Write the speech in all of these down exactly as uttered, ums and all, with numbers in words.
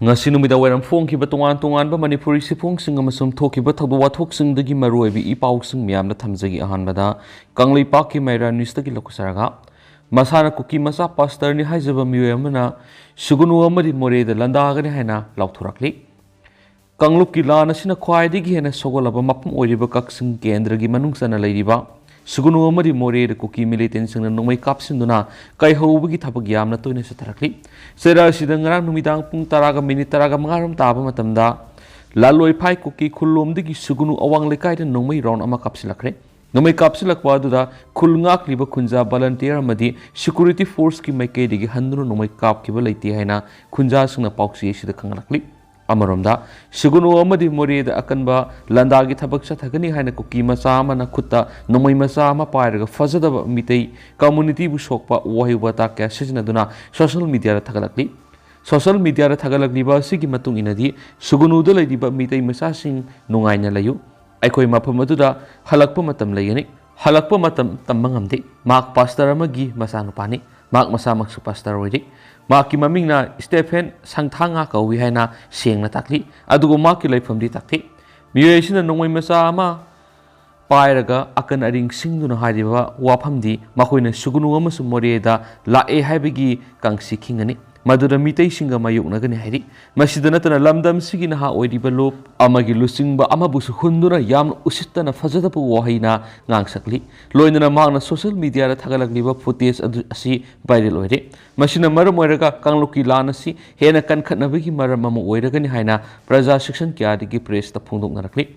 ꯉꯁꯤ ꯅꯨꯃꯤꯗꯥꯡ ꯋꯥꯏꯔꯝ ꯐꯣꯡꯈꯤꯕ ꯇꯣꯉꯥꯟ ꯇꯣꯉꯥꯟꯕ ꯃꯅꯤꯄꯨꯔꯤ ꯁꯤꯐꯣꯡꯁꯤꯡ ꯑꯃꯁꯨꯡ ꯊꯣꯛꯈꯤꯕ ꯊꯧꯗꯣꯛ ꯋꯥꯊꯣꯛꯁꯤꯡꯗꯒꯤ ꯃꯔꯨꯑꯣꯏꯕ ꯏ ꯄꯥꯎꯁꯤꯡ ꯃꯌꯥꯝꯗ ꯊꯝꯖꯒꯦ꯫ ꯑꯍꯥꯟꯕꯗ ꯀꯪꯂꯩꯄꯥꯛꯀꯤ ꯃꯩꯔꯥ ꯅ꯭ꯌꯨꯁꯇꯒꯤ ꯂꯧꯈꯠꯆꯔꯒ, ꯃꯁꯥꯅ ꯀꯨꯀꯤ ꯃꯆꯥ ꯄꯥꯁꯇꯔꯅꯤ ꯍꯥꯏꯖꯕ ꯃꯤꯑꯣꯏ ꯑꯃꯅ ꯁꯨꯒꯨꯅꯨ ꯑꯃꯗꯤ ꯃꯣꯔꯦꯗ ꯂꯥꯟꯗꯥꯒꯅꯤ ꯍꯥꯏꯅ ꯂꯥꯎꯊꯣꯔꯛꯂꯤ꯫ ꯀꯥꯡꯂꯨꯞꯀꯤ ꯂꯥꯟ ꯑꯁꯤꯅ ꯈ꯭ꯋꯥꯏꯗꯒꯤ ꯍꯦꯟꯅ ꯁꯣꯛꯍꯜꯂꯕ ꯃꯐꯝ ꯑꯣꯏꯔꯤꯕ ꯀꯛꯆꯤꯡ ꯀꯦꯟꯗ꯭ꯔꯒꯤ ꯃꯅꯨꯡ ꯆꯟꯅ ꯂꯩꯔꯤꯕ ꯁꯨꯒꯨꯅꯨ ꯑꯃꯗꯤ ꯃꯣꯔꯦꯗ ꯀꯨꯀꯤ ꯃꯤꯂꯤꯇꯦꯟꯁꯤꯡꯅ ꯅꯣꯡꯃꯩ ꯀꯥꯞꯁꯤꯟꯗꯨꯅ ꯀꯥꯏꯍꯧꯕꯒꯤ ꯊꯕꯛ ꯌꯥꯝꯅ ꯇꯣꯏꯅ ꯆꯠꯊꯔꯛꯂꯤ꯫ ꯆꯩꯔꯥꯁꯤꯗ ꯉꯔꯥꯡ ꯅꯨꯃꯤꯗꯥꯡ ꯄꯨꯡ ꯇꯔꯥꯒ ꯃꯤꯅꯤꯠ ꯇꯔꯥꯒ ꯃꯉꯥ ꯔꯣꯝ ꯇꯥꯕ ꯃꯇꯝꯗ ꯂꯥꯂꯣꯏꯐꯥꯏ ꯀꯨꯀꯤ ꯈꯨꯜꯂꯣꯝꯗꯒꯤ ꯁꯨꯒꯨꯅꯨ ꯑꯋꯥꯡ ꯂꯩꯀꯥꯏꯗ ꯅꯣꯡꯃꯩ ꯔꯥꯎꯟ ꯑꯃ ꯀꯥꯞꯁꯤꯜꯂꯛꯈ꯭ꯔꯦ꯫ ꯅꯣꯡꯃꯩ ꯀꯥꯞꯁꯤꯜꯂꯛꯄ ꯑꯗꯨꯗ ꯈꯨꯜ ꯉꯥꯛꯂꯤꯕ ꯈꯨꯟꯖꯥ ꯚꯂꯟꯇꯤꯌꯔ ꯑꯃꯗꯤ ꯁꯦꯀ꯭ꯌꯨꯔꯤꯇꯤ ꯐꯣꯔꯁꯀꯤ ꯃꯥꯏꯀꯩꯗꯒꯤ ꯍꯟꯗꯨꯅ ꯅꯣꯡꯃꯩ ꯀꯥꯞꯈꯤꯕ ꯂꯩꯇꯦ ꯍꯥꯏꯅ ꯈꯨꯟꯖꯥꯁꯤꯡꯅ ꯄꯥꯎꯆꯦ ꯑꯁꯤꯗ ꯈꯪꯍꯜꯂꯛꯂꯤ꯫ ꯑꯃꯔꯣꯝꯗ, ꯁꯤꯒꯨꯅꯨ ꯑꯃꯗꯤ ꯃꯣꯔꯦꯗ ꯑꯀꯟꯕ ꯂꯥꯟꯗꯥꯒꯤ ꯊꯕꯛ ꯆꯠꯊꯒꯅꯤ ꯍꯥꯏꯅ ꯀꯨꯀꯤ ꯃꯆꯥ ꯑꯃꯅ ꯈꯨꯠꯇ ꯅꯣꯡꯃꯩ ꯃꯆꯥ ꯑꯃ ꯄꯥꯏꯔꯒ ꯐꯖꯗꯕ ꯃꯤꯇꯩ ꯀꯝꯃ꯭ꯌꯨꯅꯤꯇꯤꯕꯨ ꯁꯣꯛꯄ ꯋꯥꯍꯩ ꯋꯥꯇꯥ ꯀꯌꯥ ꯁꯤꯖꯤꯟꯅꯗꯨꯅ ꯁꯣꯁꯤꯌꯦꯜ ꯃꯤꯗꯤꯌꯥꯗ ꯊꯥꯒꯠꯂꯛꯂꯤ꯫ ꯁꯣꯁꯤꯌꯦꯜ ꯃꯤꯗꯤꯌꯥꯗ ꯊꯥꯒꯠꯂꯛꯂꯤꯕ ꯑꯁꯤꯒꯤ ꯃꯇꯨꯡ ꯏꯟꯅꯗꯤ, ꯁꯨꯒꯨꯅꯨꯗ ꯂꯩꯔꯤꯕ ꯃꯤꯇꯩ ꯃꯆꯥꯁꯤꯡ ꯅꯨꯡꯉꯥꯏꯅ ꯂꯩꯌꯨ꯫ ꯑꯩꯈꯣꯏ ꯃꯐꯝ ꯑꯗꯨꯗ ꯍꯜꯂꯛꯄ ꯃꯇꯝ ꯂꯩꯒꯅꯤ꯫ ꯍꯜꯂꯛꯄ ꯃꯇꯝ ꯇꯝꯕ ꯉꯝꯗꯦ꯫ ꯃꯍꯥꯛ ꯄꯥꯁꯇꯔ ꯑꯃꯒꯤ ꯃꯆꯥꯅꯨꯄꯥꯅꯤ꯫ ꯃꯍꯥꯛ ꯃꯁꯥꯃꯛꯁꯨ ꯄꯥꯁꯇꯔ ꯑꯣꯏꯔꯤ꯫ ꯃꯍꯥꯛꯀꯤ ꯃꯃꯤꯡꯅ ꯁ꯭ꯇꯦꯐꯦꯟ ꯁꯪꯊꯥꯉꯥ ꯀꯧꯏ ꯍꯥꯏꯅ ꯁꯦꯡꯅ ꯇꯥꯛꯂꯤ꯫ ꯑꯗꯨꯕꯨ ꯃꯍꯥꯛꯀꯤ ꯂꯩꯐꯝꯗꯤ ꯇꯥꯛꯇꯦ꯫ ꯃꯤꯑꯣꯏ ꯑꯁꯤꯅ ꯅꯣꯡꯃꯩ ꯃꯆꯥ ꯑꯃ ꯄꯥꯏꯔꯒ ꯑꯀꯟ ꯑꯔꯤꯡ ꯁꯤꯡꯗꯨꯅ ꯍꯥꯏꯔꯤꯕ ꯋꯥꯐꯝꯗꯤ ꯃꯈꯣꯏꯅ ꯁꯨꯒꯨꯅꯨ ꯑꯃꯁꯨꯡ ꯃꯣꯔꯦꯗ ꯂꯥꯛꯑꯦ ꯍꯥꯏꯕꯒꯤ ꯀꯥꯡꯁꯤ ꯈꯤꯡꯒꯅꯤ꯫ ꯃꯗꯨꯗ ꯃꯤꯇꯩꯁꯤꯡꯒ ꯃꯥꯌꯣꯛꯅꯒꯅꯤ ꯍꯥꯏꯔꯤ꯫ ꯃꯁꯤꯗ ꯅꯠꯇꯅ ꯂꯝꯗꯝꯁꯤꯒꯤ ꯅꯍꯥ ꯑꯣꯏꯔꯤꯕ ꯂꯨꯞ ꯑꯃꯒꯤ ꯂꯨꯆꯤꯡꯕ ꯑꯃꯕꯨꯁꯨ ꯍꯨꯟꯗꯨꯅ ꯌꯥꯝꯅ ꯎꯁꯤꯠꯇꯅ ꯐꯖꯗꯕ ꯋꯥꯍꯩꯅ ꯉꯥꯡꯁꯛꯂꯤ꯫ ꯂꯣꯏꯅꯅ ꯃꯍꯥꯛꯅ ꯁꯣꯁꯤꯌꯦꯜ ꯃꯤꯗꯤꯌꯥꯗ ꯊꯥꯒꯠꯂꯛꯂꯤꯕ ꯐꯨꯇꯦꯖ ꯑꯗꯨ ꯑꯁꯤ ꯚꯥꯏꯔꯦꯜ ꯑꯣꯏꯔꯦ꯫ ꯃꯁꯤꯅ ꯃꯔꯝ ꯑꯣꯏꯔꯒ ꯀꯥꯡꯂꯨꯞꯀꯤ ꯂꯥꯟ ꯑꯁꯤ ꯍꯦꯟꯅ ꯀꯟꯈꯠꯅꯕꯒꯤ ꯃꯔꯝ ꯑꯃ ꯑꯣꯏꯔꯒꯅꯤ ꯍꯥꯏꯅ ꯄ꯭ꯔꯖꯥ ꯁꯦꯛꯁꯟ ꯀꯌꯥꯗꯒꯤ ꯄ꯭ꯔꯦꯁꯇ ꯐꯣꯡꯗꯣꯛꯅꯔꯛꯂꯤ꯫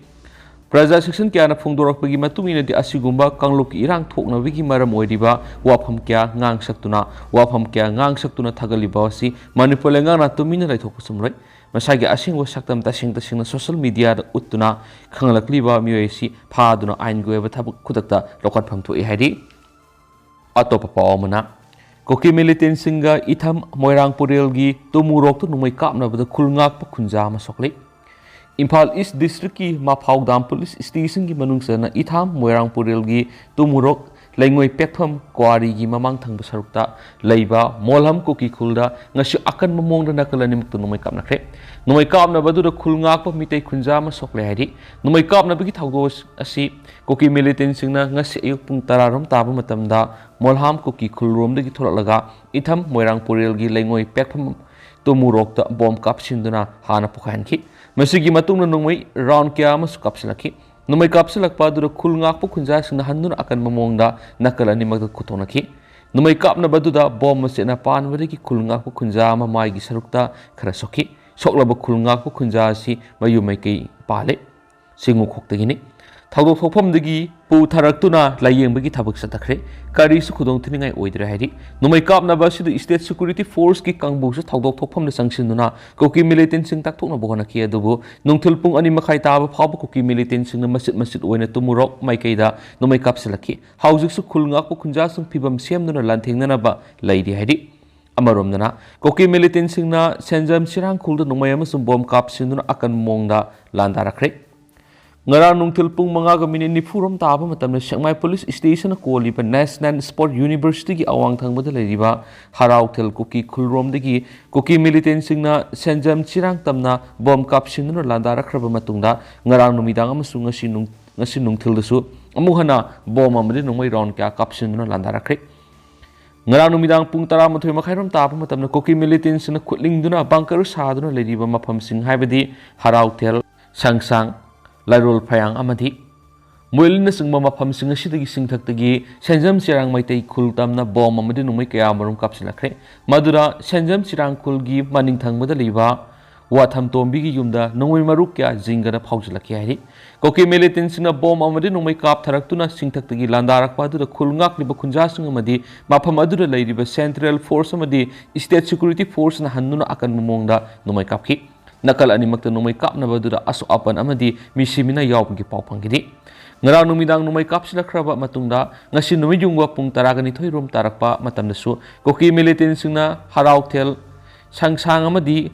ꯄ꯭ꯔꯖꯥ ꯁꯦꯛꯁꯟ ꯀꯌꯥꯅ ꯐꯣꯡꯗꯣꯔꯛꯄꯒꯤ ꯃꯇꯨꯡ ꯏꯟꯅꯗꯤ, ꯑꯁꯤꯒꯨꯝꯕ ꯀꯥꯡꯂꯨꯞꯀꯤ ꯏꯔꯥꯡ ꯊꯣꯛꯅꯕꯒꯤ ꯃꯔꯝ ꯑꯣꯏꯔꯤꯕ ꯋꯥꯐꯝ ꯀꯌꯥ ꯉꯥꯡꯁꯛꯇꯨꯅ, ꯋꯥꯐꯝ ꯀꯌꯥ ꯉꯥꯡꯁꯛꯇꯨꯅ ꯊꯥꯒꯠꯂꯤꯕ ꯑꯁꯤ ꯃꯅꯤꯄꯨꯔ ꯂꯩꯉꯥꯛꯅ ꯇꯨꯃꯤꯟꯅ ꯂꯩꯊꯣꯛꯄ ꯆꯨꯝꯂꯣꯏ꯫ ꯃꯁꯥꯒꯤ ꯑꯁꯦꯡꯕ ꯁꯛꯇꯝ ꯇꯁꯦꯡ ꯇꯁꯦꯡꯅ ꯁꯣꯁꯤꯌꯦꯜ ꯃꯤꯗꯤꯌꯥꯗ ꯎꯠꯇꯨꯅ ꯈꯪꯍꯜꯂꯛꯂꯤꯕ ꯃꯤꯑꯣꯏ ꯑꯁꯤ ꯐꯥꯗꯨꯅ ꯑꯥꯏꯟꯒꯤ ꯑꯣꯏꯕ ꯊꯕꯛ ꯈꯨꯗꯛꯇ ꯂꯧꯈꯠꯐꯝ ꯊꯣꯛꯏ ꯍꯥꯏꯔꯤ꯫ ꯑꯇꯣꯞꯄ ꯄꯥꯎ ꯑꯃꯅ, ꯀꯨꯀꯤ ꯃꯤꯂꯤꯇꯦꯟꯁꯤꯡꯒ ꯏꯊꯝ ꯃꯣꯏꯔꯥꯡ ꯄꯨꯔꯦꯜꯒꯤ ꯇꯨꯃꯨꯔꯣꯛꯇ ꯅꯣꯡꯃꯩ ꯀꯥꯞꯅꯕꯗ ꯈꯨꯜ ꯉꯥꯛꯄ ꯈꯨꯟꯖꯥ ꯑꯃ ꯁꯣꯛꯂꯤ꯫ ꯏꯝꯐꯥꯜ ꯏꯁ ꯗꯤꯁꯇ꯭ꯔꯤꯛꯀꯤ ꯃꯐꯥꯎꯗꯥꯝ ꯄꯨꯂꯤꯁ ꯁ꯭ꯇꯦꯁꯟꯒꯤ ꯃꯅꯨꯡ ꯆꯟꯅ ꯏꯊꯥꯝ ꯃꯣꯏꯔꯥꯡ ꯄꯨꯔꯦꯜꯒꯤ ꯇꯨꯃꯨꯔꯣꯛ ꯂꯩꯉꯣꯏ ꯄꯦꯛꯐꯝ ꯀ꯭ꯋꯥꯔꯤꯒꯤ ꯃꯃꯥꯡ ꯊꯪꯕ ꯁꯔꯨꯛꯇ ꯂꯩꯕ ꯃꯣꯜꯍꯝ ꯀꯨꯀꯤ ꯈꯨꯜꯗ ꯉꯁꯤ ꯑꯀꯟꯕ ꯃꯑꯣꯡꯗ ꯅꯥꯀꯜ ꯑꯅꯤꯃꯛꯇ ꯅꯣꯡꯃꯩ ꯀꯥꯞꯅꯈ꯭ꯔꯦ꯫ ꯅꯣꯡꯃꯩ ꯀꯥꯞꯅꯕ ꯑꯗꯨꯗ ꯈꯨꯜ ꯉꯥꯛꯄ ꯃꯤꯇꯩ ꯈꯨꯟꯖꯥ ꯑꯃ ꯁꯣꯛꯂꯦ ꯍꯥꯏꯔꯤ꯫ ꯅꯣꯡꯃꯩ ꯀꯥꯞꯅꯕꯒꯤ ꯊꯧꯗꯣꯛ ꯑꯁꯤ ꯀꯨꯀꯤ ꯃꯤꯂꯤꯇꯦꯟꯁꯤꯡꯅ ꯉꯁꯤ ꯑꯌꯨꯛ ꯄꯨꯡ ꯇꯔꯥ ꯔꯣꯝ ꯇꯥꯕ ꯃꯇꯝꯗ ꯃꯣꯜꯍꯥꯝ ꯀꯨꯀꯤ ꯈꯨꯜꯔꯣꯝꯗꯒꯤ ꯊꯣꯛꯂꯛꯂꯒ ꯏꯊꯝ ꯃꯣꯏꯔꯥꯡ ꯄꯨꯔꯦꯜꯒꯤ ꯂꯩꯉꯣꯏ ꯄꯦꯛꯐꯝ ꯇꯨꯃꯨꯔꯣꯛꯇ ꯕꯣꯝ ꯀꯥꯞꯁꯤꯟꯗꯨꯅ ꯍꯥꯟꯅ ꯄꯣꯈꯥꯏꯍꯟꯈꯤ꯫ ꯃꯁꯤꯒꯤ ꯃꯇꯨꯡꯗ ꯅꯣꯡꯃꯩ ꯔꯥꯎꯟ ꯀꯌꯥ ꯑꯃꯁꯨ ꯀꯥꯞꯁꯤꯜꯂꯛꯈꯤ꯫ ꯅꯣꯡꯃꯩ ꯀꯥꯞꯁꯤꯜꯂꯛꯄ ꯑꯗꯨꯗ ꯈꯨꯜ ꯉꯥꯛꯄ ꯈꯨꯟꯖꯥꯁꯤꯡꯅ ꯍꯟꯗꯨꯅ ꯑꯀꯟꯕ ꯃꯑꯣꯡꯗ ꯅꯥꯀꯜ ꯑꯅꯤꯃꯛꯇ ꯈꯨꯠꯊꯣꯛꯅꯈꯤ꯫ ꯅꯣꯡꯃꯩ ꯀꯥꯞꯅꯕ ꯑꯗꯨꯗ ꯕꯣꯝ ꯃꯆꯦꯠꯅ ꯄꯥꯟꯕꯗꯒꯤ ꯈꯨꯜ ꯉꯥꯛꯄ ꯈꯨꯟꯖꯥ ꯑꯃ ꯃꯥꯏꯒꯤ ꯁꯔꯨꯛꯇ ꯈꯔ ꯁꯣꯛꯈꯤ꯫ ꯁꯣꯛꯂꯕ ꯈꯨꯜ ꯉꯥꯛꯄ ꯈꯨꯟꯖꯥ ꯑꯁꯤ ꯃꯌꯨꯝ ꯃꯥꯏꯀꯩ ꯄꯥꯜꯂꯦ꯫ ꯁꯤꯡꯉꯨꯈꯣꯛꯇꯒꯤꯅꯤ꯫ ꯊꯧꯗꯣꯛ ꯊꯣꯛꯐꯝꯗꯒꯤ ꯄꯨꯊꯔꯛꯇꯨꯅ ꯂꯥꯌꯦꯡꯕꯒꯤ ꯊꯕꯛ ꯆꯠꯊꯈ꯭ꯔꯦ꯫ ꯀꯔꯤꯁꯨ ꯈꯨꯗꯣꯡ ꯊꯤꯅꯤꯡꯉꯥꯏ ꯑꯣꯏꯗ꯭ꯔꯦ ꯍꯥꯏꯔꯤ꯫ ꯅꯣꯡꯃꯩ ꯀꯥꯞꯅꯕ ꯑꯁꯤꯗ State Security Forceꯀꯤ ꯀꯥꯡꯕꯨꯁꯨ ꯊꯧꯗꯣꯛ ꯊꯣꯛꯐꯝꯗ ꯆꯪꯁꯤꯟꯗꯨꯅ ꯀꯨꯀꯤ ꯃꯤꯂꯤꯇꯦꯟꯁꯤꯡ ꯇꯥꯛꯊꯣꯛꯅꯕ ꯍꯣꯠꯅꯈꯤ, ꯑꯗꯨꯕꯨ ꯅꯨꯡꯊꯤꯜ ꯄꯨꯡ ꯑꯅꯤ ꯃꯈꯥꯏ ꯇꯥꯕ ꯐꯥꯎꯕ ꯀꯨꯀꯤ ꯃꯤꯂꯤꯇꯦꯟꯁꯤꯡꯅ ꯃꯆꯤꯠ ꯃꯆꯤꯠ ꯑꯣꯏꯅ ꯇꯨꯃꯨꯔꯣꯛ ꯃꯥꯏꯀꯩꯗ ꯅꯣꯡꯃꯩ ꯀꯥꯞꯁꯤꯜꯂꯛꯈꯤ꯫ ꯍꯧꯖꯤꯛꯁꯨ ꯈꯨꯜ ꯉꯥꯛꯄ ꯈꯨꯟꯖꯥꯁꯤꯡ ꯐꯤꯕꯝ ꯁꯦꯝꯗꯨꯅ ꯂꯥꯟꯊꯦꯡꯅꯅꯕ ꯂꯩꯔꯤ ꯍꯥꯏꯔꯤ꯫ ꯑꯃꯔꯣꯝꯗꯅ, ꯀꯨꯀꯤ ꯃꯤꯂꯤꯇꯦꯟꯁꯤꯡꯅ ꯁꯦꯟꯖꯝ ꯆꯤꯔꯥꯡꯈꯣꯜꯗ ꯅꯣꯡꯃꯩ ꯑꯃꯁꯨꯡ ꯕꯣꯝ ꯀꯥꯞꯁꯤꯟꯗꯨꯅ ꯑꯀꯟꯕ ꯃꯑꯣꯡꯗ ꯂꯥꯟꯗꯥꯔꯛꯈ꯭ꯔꯦ꯫ ꯉꯔꯥꯡ ꯅꯨꯡꯊꯤꯜ ꯄꯨꯡ ꯃꯉꯥꯒ ꯃꯤꯅꯤꯠ ꯅꯤꯐꯨ ꯔꯣꯝ ꯇꯥꯕ ꯃꯇꯝꯗ ꯁꯦꯛꯃꯥꯏ ꯄꯨꯂꯤꯁ ꯁ꯭ꯇꯦꯁꯟꯅ ꯀꯣꯜꯂꯤꯕ National Sport Universityꯒꯤ ꯑꯋꯥꯡ ꯊꯪꯕꯗ ꯂꯩꯔꯤꯕ ꯍꯔꯥꯎꯊꯦꯜ ꯀꯨꯀꯤ ꯈꯨꯜꯔꯣꯝꯗꯒꯤ ꯀꯨꯀꯤ ꯃꯤꯂꯤꯇꯦꯟꯁꯤꯡꯅ ꯁꯦꯟꯖꯝ ꯆꯤꯔꯥꯡ ꯇꯝꯅ ꯕꯣꯝ ꯀꯥꯞꯁꯤꯟꯗꯨꯅ ꯂꯥꯟꯗꯥꯔꯛꯈ꯭ꯔꯕ ꯃꯇꯨꯡꯗ ꯉꯔꯥꯡ ꯅꯨꯃꯤꯗꯥꯡ ꯑꯃꯁꯨꯡ ꯉꯁꯤ ꯅꯨꯡ-, ꯉꯁꯤ ꯅꯨꯡꯊꯤꯜꯗꯁꯨ ꯑꯃꯨꯛ ꯍꯟꯅ ꯕꯣꯝ ꯑꯃꯗꯤ ꯅꯣꯡꯃꯩ ꯔꯥꯎꯟ ꯀꯌꯥ ꯀꯥꯞꯁꯤꯟꯗꯨꯅ ꯂꯥꯟꯗꯥꯔꯛꯈ꯭ꯔꯦ꯫ ꯉꯔꯥꯡ ꯅꯨꯃꯤꯗꯥꯡ ꯄꯨꯡ ꯇꯔꯥꯃꯥꯊꯣꯏ ꯃꯈꯥꯏꯔꯣꯝ ꯇꯥꯕ ꯃꯇꯝꯗ ꯀꯨꯀꯤ ꯃꯤꯂꯤꯇꯦꯟꯁꯤꯡꯅ ꯈꯨꯠꯂꯤꯡꯗꯨꯅ ꯕꯪꯀꯔ ꯁꯥꯗꯨꯅ ꯂꯩꯔꯤꯕ ꯃꯐꯝꯁꯤꯡ, ꯍꯥꯏꯕꯗꯤ ꯍꯔꯥꯎꯊꯦꯜ, ꯁꯪꯁꯥꯡ, ꯂꯥꯏꯔꯣꯜ ꯐꯌꯥꯡ ꯑꯃꯗꯤ ꯃꯣꯏꯂꯤꯟꯅꯆꯤꯡꯕ ꯃꯐꯝꯁꯤꯡ ꯑꯁꯤꯗꯒꯤ ꯆꯤꯡꯊꯛꯇꯒꯤ ꯁꯦꯟꯖꯝ ꯆꯤꯔꯥꯡ ꯃꯩꯇꯩ ꯈꯨꯜ ꯇꯝꯅ ꯕꯣꯝ ꯑꯃꯗꯤ ꯅꯣꯡꯃꯩ ꯀꯌꯥ ꯑꯃꯔꯣꯝ ꯀꯥꯞꯁꯤꯜꯂꯛꯈ꯭ꯔꯦ꯫ ꯃꯗꯨꯗ ꯁꯦꯟꯖꯝ ꯆꯤꯔꯥꯡ ꯈꯨꯜꯒꯤ ꯃꯅꯤꯡ ꯊꯪꯕꯗ ꯂꯩꯕ ꯋꯥꯊꯝ ꯇꯣꯝꯕꯤꯒꯤ ꯌꯨꯝꯗ ꯅꯣꯡꯃꯩ ꯃꯔꯨ ꯀꯌꯥ ꯖꯤꯡꯒꯅ ꯐꯥꯎꯖꯤꯜꯂꯛꯈꯤ ꯍꯥꯏꯔꯤ꯫ ꯀꯨꯀꯤ ꯃꯤꯂꯤꯇꯦꯟꯁꯤꯡꯅ ꯕꯣꯝ ꯑꯃꯗꯤ ꯅꯣꯡꯃꯩ ꯀꯥꯞꯊꯔꯛꯇꯨꯅ ꯆꯤꯡꯊꯛꯇꯒꯤ ꯂꯥꯟꯗꯥꯔꯛꯄ ꯑꯗꯨꯗ ꯈꯨꯜ ꯉꯥꯛꯂꯤꯕ ꯈꯨꯟꯖꯥꯁꯤꯡ ꯑꯃꯗꯤ ꯃꯐꯝ ꯑꯗꯨꯗ ꯂꯩꯔꯤꯕ Central Force ꯑꯃꯗꯤ State Security Forceꯅ ꯍꯟꯗꯨꯅ ꯑꯀꯟꯕ ꯃꯑꯣꯡꯗ ꯅꯣꯡꯃꯩ ꯀꯥꯞꯈꯤ꯫ ꯅꯥꯀꯜ ꯑꯅꯤꯃꯛꯇ ꯅꯣꯡꯃꯩ ꯀꯥꯞꯅꯕ ꯑꯗꯨꯗ ꯑꯁꯣꯛ ꯑꯄꯟ ꯑꯃꯗꯤ ꯃꯤꯁꯤ ꯃꯤꯅꯥ ꯌꯥꯎꯕꯒꯤ ꯄꯥꯎ ꯐꯪꯈꯤꯗꯦ꯫ ꯉꯔꯥꯡ ꯅꯨꯃꯤꯗꯥꯡ ꯅꯣꯡꯃꯩ ꯀꯥꯞꯁꯤꯜꯂꯛꯈ꯭ꯔꯕ ꯃꯇꯨꯡꯗ ꯉꯁꯤ ꯅꯨꯃꯤꯠ ꯌꯨꯡꯕ ꯄꯨꯡ ꯇꯔꯥꯒ ꯅꯤꯊꯣꯏ ꯔꯣꯝ ꯇꯥꯔꯛꯄ ꯃꯇꯝꯗꯁꯨ ꯀꯨꯀꯤ ꯃꯤꯂꯤꯇꯦꯟꯁꯤꯡꯅ ꯍꯔꯥꯎꯊꯦꯜ, ꯁꯪꯁꯥꯡ ꯑꯃꯗꯤ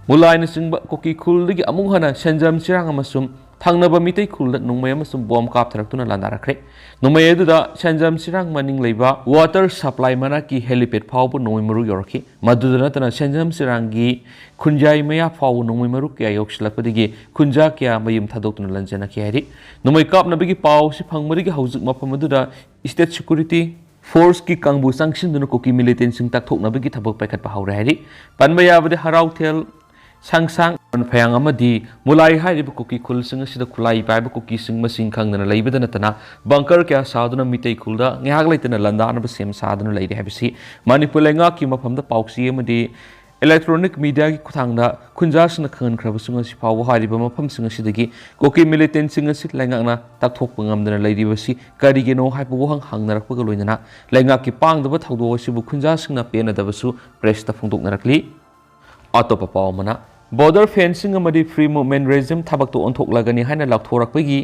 ꯃꯨꯂꯥꯏꯅꯆꯤꯡꯕ ꯀꯨꯀꯤ ꯈꯨꯜꯗꯒꯤ ꯑꯃꯨꯛ ꯍꯟꯅ ꯁꯦꯟꯖꯝ ꯆꯤꯔꯥꯡ ꯑꯃꯁꯨꯡ ꯊꯪꯅꯕ ꯃꯤꯇꯩ ꯈꯨꯜꯗ ꯅꯣꯡꯃꯩ ꯑꯃꯁꯨꯡ ꯕꯣꯝ ꯀꯥꯞꯊꯔꯛꯇꯨꯅ ꯂꯥꯟꯗꯥꯔꯛꯈ꯭ꯔꯦ꯫ ꯅꯣꯡꯃꯩ ꯑꯗꯨꯗ ꯁꯦꯟꯖꯝ ꯁꯤꯔꯥꯡ ꯃꯅꯤꯡ ꯂꯩꯕ ꯋꯥꯇꯔ ꯁꯄ꯭ꯂꯥꯏ ꯃꯅꯥꯛꯀꯤ ꯍꯦꯂꯤꯄꯦꯗ ꯐꯥꯎꯕ ꯅꯣꯡꯃꯩ ꯃꯔꯨ ꯌꯧꯔꯛꯈꯤ꯫ ꯃꯗꯨꯗ ꯅꯠꯇꯅ ꯁꯦꯟꯖꯝ ꯁꯤꯔꯥꯡꯒꯤ ꯈꯨꯟꯖꯥꯏ ꯃꯌꯥ ꯐꯥꯎꯕ ꯅꯣꯡꯃꯩ ꯃꯔꯨ ꯀꯌꯥ ꯌꯧꯁꯤꯜꯂꯛꯄꯗꯒꯤ ꯈꯨꯟꯖꯥ ꯀꯌꯥ ꯃꯌꯨꯝ ꯊꯥꯗꯣꯛꯇꯨꯅ ꯂꯥꯟꯖꯦꯟꯅꯈꯤ ꯍꯥꯏꯔꯤ꯫ ꯅꯣꯡꯃꯩ ꯀꯥꯞꯅꯕꯒꯤ ꯄꯥꯎ ꯑꯁꯤ ꯐꯪꯕꯗꯒꯤ ꯍꯧꯖꯤꯛ ꯃꯐꯝ ꯑꯗꯨꯗ ꯏꯁꯇꯦꯠ ꯁꯦꯀ꯭ꯌꯨꯔꯤꯇꯤ ꯐꯣꯔꯁꯀꯤ ꯀꯥꯡꯕꯨ ꯆꯪꯁꯤꯟꯗꯨꯅ ꯀꯨꯀꯤ ꯃꯤꯂꯤꯇꯦꯟꯁꯤꯡ ꯇꯥꯛꯊꯣꯛꯅꯕꯒꯤ ꯊꯕꯛ ꯄꯥꯏꯈꯠꯄ ꯍꯧꯔꯦ ꯍꯥꯏꯔꯤ꯫ ꯄꯟꯕ ꯌꯥꯕꯗꯤ ꯍꯔꯥꯎꯊꯦꯜ, ꯁꯪꯁꯥꯡ, ꯐꯌꯥꯡ ꯑꯃꯗꯤ ꯃꯨꯂꯥꯏ ꯍꯥꯏꯔꯤꯕ ꯀꯨꯀꯤ ꯈꯨꯜꯁꯤꯡ ꯑꯁꯤꯗ ꯈꯨꯠꯂꯥꯏ ꯄꯥꯏꯕ ꯀꯨꯀꯤꯁꯤꯡ ꯃꯁꯤꯡ ꯈꯪꯗꯅ ꯂꯩꯕꯗ ꯅꯠꯇꯅ ꯕꯪꯀꯔ ꯀꯌꯥ ꯁꯥꯗꯨꯅ ꯃꯤꯇꯩ ꯈꯨꯜꯗ ꯉꯥꯏꯍꯥꯛ ꯂꯩꯇꯅ ꯂꯥꯟꯗꯥꯅꯕ ꯁꯦꯝ ꯁꯥꯗꯨꯅ ꯂꯩꯔꯤ ꯍꯥꯏꯕꯁꯤ ꯃꯅꯤꯄꯨꯔ ꯂꯩꯉꯥꯛꯀꯤ ꯃꯐꯝꯗ ꯄꯥꯎꯆꯦ ꯑꯃꯗꯤ ꯏꯂꯦꯛꯇ꯭ꯔꯣꯅꯤꯛ ꯃꯤꯗꯤꯌꯥꯒꯤ ꯈꯨꯠꯊꯥꯡꯗ ꯈꯨꯟꯖꯥꯁꯤꯡꯅ ꯈꯪꯍꯟꯈ꯭ꯔꯕꯁꯨ ꯉꯁꯤ ꯐꯥꯎꯕ ꯍꯥꯏꯔꯤꯕ ꯃꯐꯝꯁꯤꯡ ꯑꯁꯤꯗꯒꯤ ꯀꯨꯀꯤ ꯃꯤꯂꯤꯇꯦꯟꯁꯤꯡ ꯑꯁꯤ ꯂꯩꯉꯥꯛꯅ ꯇꯥꯛꯊꯣꯛꯄ ꯉꯝꯗꯅ ꯂꯩꯔꯤꯕꯁꯤ ꯀꯔꯤꯒꯤꯅꯣ ꯍꯥꯏꯕ ꯋꯥꯍꯪ ꯍꯪꯅꯔꯛꯄꯒ ꯂꯣꯏꯅꯅ ꯂꯩꯉꯥꯛꯀꯤ ꯄꯥꯡꯗꯕ ꯊꯧꯗꯣꯛ ꯑꯁꯤꯕꯨ ꯈꯨꯟꯖꯥꯁꯤꯡꯅ ꯄꯦꯟꯅꯗꯕꯁꯨ ꯄ꯭ꯔꯦꯁꯇ ꯐꯣꯡꯗꯣꯛꯅꯔꯛꯂꯤ꯫ ꯑꯇꯣꯞꯄ ꯄꯥꯎ ꯑꯃꯅ, ꯕꯣꯔꯗꯔ ꯐꯦꯟꯁꯤꯡ ꯑꯃꯗꯤ ꯐ꯭ꯔꯤ ꯃꯨꯚꯃꯦꯟ ꯔꯦꯖꯤꯝ ꯊꯕꯛꯇ ꯑꯣꯟꯊꯣꯛꯂꯒꯅꯤ ꯍꯥꯏꯅ ꯂꯥꯎꯊꯣꯔꯛꯄꯒꯤ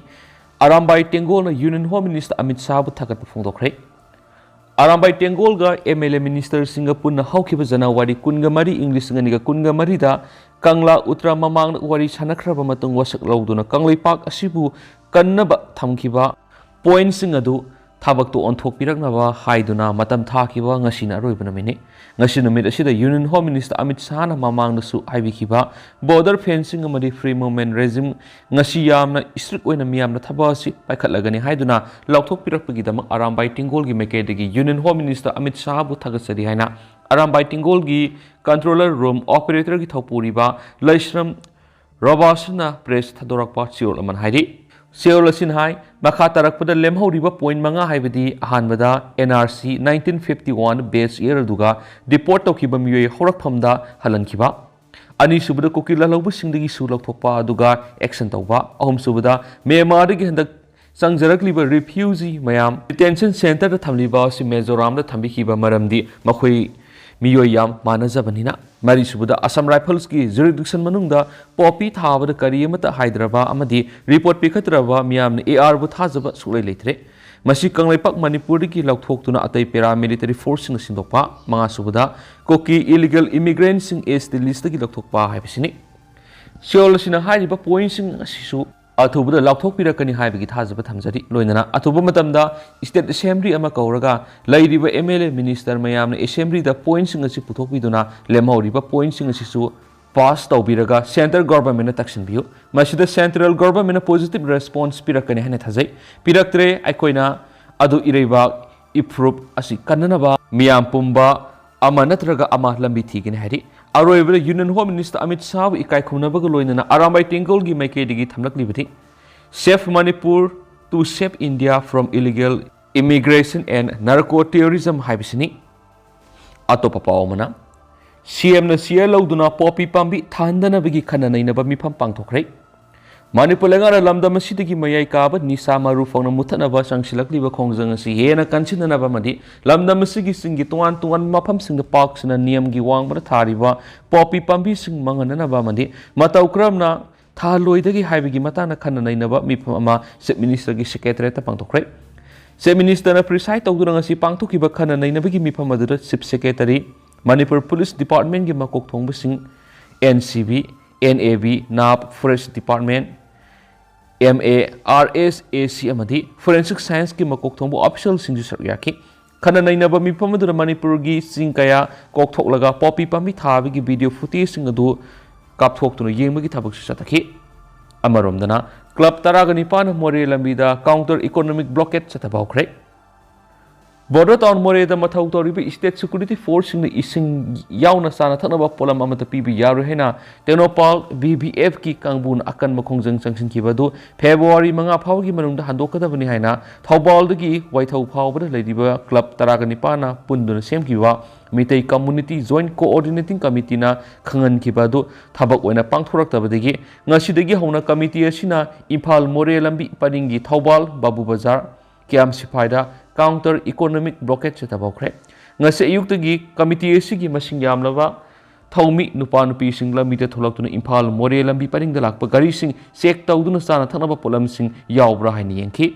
ꯑꯔꯥꯝꯕꯥꯏ ꯇꯦꯡꯒꯣꯜꯅ ꯌꯨꯅꯤꯌꯟ ꯍꯣꯝ ꯃꯤꯅꯤꯁꯇꯔ ꯑꯃꯤꯠ ꯁꯥꯍꯕꯨ ꯊꯥꯒꯠꯄ ꯐꯣꯡꯗꯣꯛꯈ꯭ꯔꯦ꯫ ꯑꯔꯥꯝꯕꯥꯏ ꯇꯦꯡꯒꯣꯜꯒ ꯑꯦꯝ ꯑꯦꯜ ꯑꯦ ꯃꯤꯅꯤꯁꯇꯔꯁꯤꯡꯒ ꯄꯨꯟꯅ ꯍꯧꯈꯤꯕ ꯖꯅꯋꯥꯔꯤ ꯀꯨꯟꯒ ꯃꯔꯤ, ꯏꯪ ꯂꯤꯁꯤꯡ ꯑꯅꯤꯒ ꯀꯨꯟꯒ ꯃꯔꯤꯗ ꯀꯪꯂꯥ ꯎꯇ꯭ꯔ ꯃꯃꯥꯡꯗ ꯋꯥꯔꯤ ꯁꯥꯟꯅꯈ꯭ꯔꯕ ꯃꯇꯨꯡ ꯋꯥꯁꯛ ꯂꯧꯗꯨꯅ ꯀꯪꯂꯩꯄꯥꯛ ꯑꯁꯤꯕꯨ ꯀꯟꯅꯕ ꯊꯝꯈꯤꯕ ꯄꯣꯏꯟꯠꯁꯤꯡ ꯑꯗꯨ ꯊꯕꯛꯇ ꯑꯣꯟꯊꯣꯛꯄꯤꯔꯛꯅꯕ ꯍꯥꯏꯗꯨꯅ ꯃꯇꯝ ꯊꯥꯈꯤꯕ ꯉꯁꯤꯅ ꯑꯔꯣꯏꯕ ꯅꯨꯃꯤꯠꯅꯤ꯫ ꯉꯁꯤ ꯅꯨꯃꯤꯠ ꯑꯁꯤꯗ ꯌꯨꯅꯤꯌꯟ ꯍꯣꯝ ꯃꯤꯅꯤꯁꯇꯔ ꯑꯃꯤꯠ ꯁꯥꯍꯅ ꯃꯃꯥꯡꯗꯁꯨ ꯍꯥꯏꯕꯤꯈꯤꯕ ꯕꯣꯔꯗꯔ ꯐꯦꯟꯁꯤꯡ ꯑꯃꯗꯤ ꯐ꯭ꯔꯤ ꯃꯨꯚꯃꯦꯟ ꯔꯦꯖꯤꯝ ꯉꯁꯤ ꯌꯥꯝꯅ ꯏꯁꯇ꯭ꯔꯤꯛ ꯑꯣꯏꯅ ꯃꯤꯌꯥꯝꯅ ꯊꯕꯛ ꯑꯁꯤ ꯄꯥꯏꯈꯠꯂꯒꯅꯤ ꯍꯥꯏꯗꯨꯅ ꯂꯥꯎꯊꯣꯛꯄꯤꯔꯛꯄꯒꯤꯗꯃꯛ ꯑꯔꯥꯝꯕꯥꯏ ꯇꯦꯡꯒꯣꯜꯒꯤ ꯃꯥꯏꯀꯩꯗꯒꯤ ꯌꯨꯅꯤꯌꯟ ꯍꯣꯝ ꯃꯤꯅꯤꯁꯇꯔ ꯑꯃꯤꯠ ꯁꯥꯍꯕꯨ ꯊꯥꯒꯠꯆꯔꯤ ꯍꯥꯏꯅ ꯑꯔꯥꯝꯕꯥꯏ ꯇꯦꯡꯒꯣꯜꯒꯤ ꯀꯟꯇ꯭ꯔꯣꯂꯔ ꯔꯨꯝ ꯑꯣꯄꯔꯦꯇꯔꯒꯤ ꯊꯧꯄꯨꯔꯤꯕ ꯂꯩꯁ꯭ꯔꯝ ꯔꯣꯕꯥꯁꯅ ꯄ꯭ꯔꯦꯁ ꯊꯥꯗꯣꯔꯛꯄ ꯆꯦꯔꯣꯜ ꯑꯃꯅ ꯍꯥꯏꯔꯤ꯫ ꯆꯦꯔꯣꯜ ꯑꯁꯤꯅ ꯍꯥꯏ, ꯃꯈꯥ ꯇꯥꯔꯛꯄꯗ ꯂꯦꯝꯍꯧꯔꯤꯕ ꯄꯣꯏꯟꯠ ꯃꯉꯥ ꯍꯥꯏꯕꯗꯤ ꯑꯍꯥꯟꯕꯗ N R C nineteen fifty one base year ꯑꯗꯨꯒ ꯗꯤꯄꯣꯔꯠ ꯇꯧꯈꯤꯕ ꯃꯤꯑꯣꯏ ꯍꯧꯔꯛꯐꯝꯗ ꯍꯜꯍꯟꯈꯤꯕ, ꯑꯅꯤꯁꯨꯕꯗ ꯀꯨꯀꯤ ꯂꯥꯜꯍꯧꯕꯁꯤꯡꯗꯒꯤꯁꯨ ꯂꯧꯊꯣꯛꯄ ꯑꯗꯨꯒ ꯑꯦꯛꯁꯟ ꯇꯧꯕ, ꯑꯍꯨꯝꯁꯨꯕꯗ ꯃ꯭ꯌꯥꯟꯃꯥꯔꯗꯒꯤ ꯍꯟꯗꯛ ꯆꯪꯖꯔꯛꯂꯤꯕ ꯔꯤꯐ꯭ꯌꯨꯖꯤ ꯃꯌꯥꯝ ꯗꯤꯇꯦꯟꯁꯟ ꯁꯦꯟꯇꯔꯗ ꯊꯝꯂꯤꯕ ꯑꯁꯤ ꯃꯤꯖꯣꯔꯥꯝꯗ ꯊꯝꯕꯤꯈꯤꯕ ꯃꯔꯝꯗꯤ ꯃꯈꯣꯏ ꯃꯤꯑꯣꯏ ꯌꯥꯝ ꯃꯥꯟꯅꯖꯕꯅꯤꯅ꯫ ꯃꯔꯤꯁꯨꯕꯗ ꯑꯁꯥꯝ ꯔꯥꯏꯐꯜꯁꯀꯤ ꯖꯨꯔꯤꯗꯤꯛꯁꯟ ꯃꯅꯨꯡꯗ ꯄꯣꯄꯤ ꯊꯥꯕꯗ ꯀꯔꯤ ꯑꯃꯠꯇ ꯍꯥꯏꯗ꯭ꯔꯕ ꯑꯃꯗꯤ ꯔꯤꯄꯣꯔꯠ ꯄꯤꯈꯠꯇ꯭ꯔꯕ ꯃꯤꯌꯥꯝꯅ ꯑꯦ ꯑꯥꯔꯕꯨ ꯊꯥꯖꯕ ꯁꯨꯛꯂꯩ ꯂꯩꯇ꯭ꯔꯦ꯫ ꯃꯁꯤ ꯀꯪꯂꯩꯄꯥꯛ ꯃꯅꯤꯄꯨꯔꯗꯒꯤ ꯂꯧꯊꯣꯛꯇꯨꯅ ꯑꯇꯩ ꯄꯦꯔꯥꯃꯤꯂꯤꯇꯔꯤ ꯐꯣꯔꯁꯁꯤꯡꯗ ꯁꯤꯟꯗꯣꯛꯄ, ꯃꯉꯥꯁꯨꯕꯗ ꯀꯨꯀꯤ ꯏꯂꯤꯒꯦꯜ ꯏꯃꯤꯒ꯭ꯔꯦꯟꯠꯁꯤꯡ ꯑꯦꯁ ꯇꯤ ꯂꯤꯁꯇꯒꯤ ꯂꯧꯊꯣꯛꯄ ꯍꯥꯏꯕꯁꯤꯅꯤ꯫ ꯆꯦꯔꯣꯜ ꯑꯁꯤꯅ ꯍꯥꯏꯔꯤꯕ ꯄꯣꯏꯟꯠꯁꯤꯡ ꯑꯁꯤꯁꯨ ꯑꯊꯨꯕꯗ ꯂꯥꯎꯊꯣꯛꯄꯤꯔꯛꯀꯅꯤ ꯍꯥꯏꯕꯒꯤ ꯊꯥꯖꯕ ꯊꯝꯖꯔꯤ꯫ ꯂꯣꯏꯅꯅ ꯑꯊꯨꯕ ꯃꯇꯝꯗ state assembly ꯑꯃ ꯀꯧꯔꯒ ꯂꯩꯔꯤꯕ M L A minister ꯃꯌꯥꯝꯅ assembly ꯗ point ꯁꯤꯡ ꯑꯁꯤ ꯄꯨꯊꯣꯛꯄꯤꯗꯨꯅ ꯂꯦꯝꯍꯧꯔꯤꯕ point ꯁꯤꯡ ꯑꯁꯤꯁꯨ pass ꯇꯧꯕꯤꯔꯒ centre government ꯅ ꯇꯛꯁꯤꯟꯕꯤꯌꯨ꯫ ꯃꯁꯤꯗ central government ꯅ positive response ꯄꯤꯔꯛꯀꯅꯤ ꯍꯥꯏꯅ ꯊꯥꯖꯩ꯫ ꯄꯤꯔꯛꯇ꯭ꯔꯦ, ꯑꯩꯈꯣꯏꯅ ꯑꯗꯨ ꯏꯔꯩꯕꯥꯛ ꯏꯐꯨꯔꯨꯞ ꯑꯁꯤ ꯀꯟꯅꯅꯕ ꯃꯤꯌꯥꯝ ꯄꯨꯝꯕ ꯑꯃ ꯅꯠꯇ꯭ꯔꯒ ꯑꯃ ꯂꯝꯕꯤ ꯊꯤꯒꯅꯤ ꯍꯥꯏꯔꯤ꯫ ꯑꯔꯣꯏꯕꯗ Union Home Minister ꯑꯃꯤꯠ ꯁꯥꯍꯕꯨ ꯏꯀꯥꯏ ꯈꯨꯝꯅꯕꯒ ꯂꯣꯏꯅꯅ ꯑꯔꯥꯝꯕꯥꯏ ꯇꯦꯡꯒꯣꯜꯒꯤ ꯃꯥꯏꯀꯩꯗꯒꯤ ꯊꯝꯂꯛꯂꯤꯕꯗꯤ Save Manipur to Save India from Illegal Immigration and Narco Terrorism ꯍꯥꯏꯕꯁꯤꯅꯤ꯫ ꯑꯇꯣꯞꯄ ꯄꯥꯎ ꯑꯃꯅ, C M ꯅ ꯁꯤꯌꯔ ꯂꯧꯗꯨꯅ ꯄꯣꯄꯤ ꯄꯥꯝꯕꯤ ꯊꯥꯍꯟꯗꯅꯕꯒꯤ ꯈꯟꯅ ꯅꯩꯅꯕ ꯃꯤꯐꯝ ꯄꯥꯡꯊꯣꯛꯈ꯭ꯔꯦ꯫ ꯃꯅꯤꯄꯨꯔ ꯂꯩꯉꯥꯛꯅ ꯂꯝꯗꯝ ꯑꯁꯤꯗꯒꯤ ꯃꯌꯥꯏ ꯀꯥꯕ ꯅꯤꯁꯥ ꯃꯔꯨ ꯐꯪꯅ ꯃꯨꯠꯊꯠꯅꯕ ꯆꯪꯁꯤꯜꯂꯛꯂꯤꯕ ꯈꯣꯡꯖꯪ ꯑꯁꯤ ꯍꯦꯟꯅ ꯀꯟꯁꯤꯟꯅꯅꯕ ꯑꯃꯗꯤ ꯂꯝꯗꯝ ꯑꯁꯤꯒꯤ ꯆꯤꯡꯒꯤ ꯇꯣꯉꯥꯟ ꯇꯣꯉꯥꯟꯕ ꯃꯐꯝꯁꯤꯡꯗ ꯄꯥꯛ ꯁꯟꯅ ꯅꯤꯌꯝꯒꯤ ꯋꯥꯡꯃꯗ ꯊꯥꯔꯤꯕ ꯄꯣꯄꯤ ꯄꯥꯝꯕꯤꯁꯤꯡ ꯃꯥꯡꯍꯟꯅꯅꯕ ꯑꯃꯗꯤ ꯃꯇꯧ ꯀꯔꯝꯅ ꯊꯥꯍꯜꯂꯣꯏꯗꯒꯦ ꯍꯥꯏꯕꯒꯤ ꯃꯇꯥꯡꯗ ꯈꯟꯅ ꯅꯩꯅꯕ ꯃꯤꯐꯝ ꯑꯃ Chief Minister ꯒꯤ Secretariat ꯇ ꯄꯥꯡꯊꯣꯛꯈ꯭ꯔꯦ꯫ Chief Minister ꯅ preside ꯇꯧꯗꯨꯅ ꯉꯁꯤ ꯄꯥꯡꯊꯣꯛꯈꯤꯕ ꯈꯟꯅ ꯅꯩꯅꯕꯒꯤ ꯃꯤꯐꯝ ꯑꯗꯨꯗ Chief Secretary, Manipur Police Department ꯀꯤ ꯃꯀꯣꯛ ꯊꯣꯡꯕꯁꯤꯡ, N C B, N A B, nab, Forest Department, M A, R S A C ꯑꯃꯗꯤ Forensic Science ꯀꯤ ꯃꯀꯣꯛ ꯊꯣꯡꯕ official ꯁꯤꯡꯁꯨ ꯁꯔꯨꯛ ꯌꯥꯈꯤ꯫ ꯈꯟꯅ ꯅꯩꯅꯕ ꯃꯤꯐꯝ ꯑꯗꯨꯗ ꯃꯅꯤꯄꯨꯔꯒꯤ ꯆꯤꯡ ꯀꯌꯥ ꯀꯣꯛꯊꯣꯛꯂꯒ ꯄꯣꯄꯤ ꯄꯥꯝꯕꯤ ꯊꯥꯕꯒꯤ video footage ꯁꯤꯡ ꯑꯗꯨ ꯀꯥꯞꯊꯣꯛꯇꯨꯅ ꯌꯦꯡꯕꯒꯤ ꯊꯕꯛꯁꯨ ꯆꯠꯊꯈꯤ꯫ ꯑꯃꯔꯣꯝꯗꯅ, club ꯇꯔꯥꯒ ꯅꯤꯄꯥꯟ ꯃꯣꯔꯦ ꯂꯝꯕꯤꯗ counter economic blockade ꯆꯠꯊꯕ ꯍꯧꯈ꯭ꯔꯦ꯫ ꯕꯣꯔꯗꯔ ꯇꯥꯎꯟ ꯃꯣꯔꯦꯗ ꯃꯊꯧ ꯇꯧꯔꯤꯕ state security force ꯁꯤꯡꯅ ꯏꯁꯤꯡ ꯌꯥꯎꯅ ꯆꯥꯅ ꯊꯛꯅꯕ ꯄꯣꯠꯂꯝ ꯑꯃꯠꯇ ꯄꯤꯕ ꯌꯥꯔꯣꯏ ꯍꯥꯏꯅ ꯇꯦꯡꯅꯧꯄꯥꯜ B B F ꯀꯤ ꯀꯥꯡꯕꯨꯅ ꯑꯀꯟꯕ ꯈꯣꯡꯖꯪ ꯆꯪꯁꯤꯟꯈꯤꯕ ꯑꯗꯨ February ꯃꯉꯥ ꯐꯥꯎꯕꯒꯤ ꯃꯅꯨꯡꯗ ꯍꯟꯗꯣꯛꯀꯗꯕꯅꯤ ꯍꯥꯏꯅ ꯊꯧꯕꯥꯜꯗꯒꯤ ꯋꯥꯏꯊꯧ ꯐꯥꯎꯕꯗ ꯂꯩꯔꯤꯕ club ꯇꯔꯥꯒ ꯅꯤꯄꯥꯟꯅ ꯄꯨꯟꯗꯨꯅ ꯁꯦꯝꯈꯤꯕ Meitei Community Joint Coordinating Committee ꯅ ꯈꯪꯍꯟꯈꯤꯕ ꯑꯗꯨ ꯊꯕꯛ ꯑꯣꯏꯅ ꯄꯥꯡꯊꯣꯔꯛꯇꯕꯗꯒꯤ ꯉꯁꯤꯗꯒꯤ ꯍꯧꯅ committee ꯑꯁꯤꯅ ꯏꯝꯐꯥꯜ ꯃꯣꯔꯦ ꯂꯝꯕꯤ ꯄꯔꯤꯡꯒꯤ ꯊꯧꯕꯥꯜ ꯕꯥꯕꯨ ꯕꯖꯥꯔ, ꯀ꯭ꯌꯥꯝ ꯁꯤꯐꯥꯏꯗ counter economic blockade ꯆꯠꯊꯕ ꯍꯧꯈ꯭ꯔꯦ꯫ ꯉꯁꯤ ꯑꯌꯨꯛꯇꯒꯤ committee ꯑꯁꯤꯒꯤ ꯃꯁꯤꯡ ꯌꯥꯝꯂꯕ ꯊꯧꯃꯤ ꯅꯨꯄꯥ ꯅꯨꯄꯤꯁꯤꯡ ꯂꯝꯕꯤꯗ ꯊꯣꯛꯂꯛꯇꯨꯅ ꯏꯝꯐꯥꯜ ꯃꯣꯔꯦ ꯂꯝꯕꯤ ꯄꯔꯤꯡꯗ ꯂꯥꯛꯄ ꯒꯥꯔꯤꯁꯤꯡ check ꯇꯧꯗꯨꯅ ꯆꯥꯅ ꯊꯛꯅꯕ ꯄꯣꯠꯂꯝꯁꯤꯡ ꯌꯥꯎꯕ꯭ꯔꯥ ꯍꯥꯏꯅ ꯌꯦꯡꯈꯤ꯫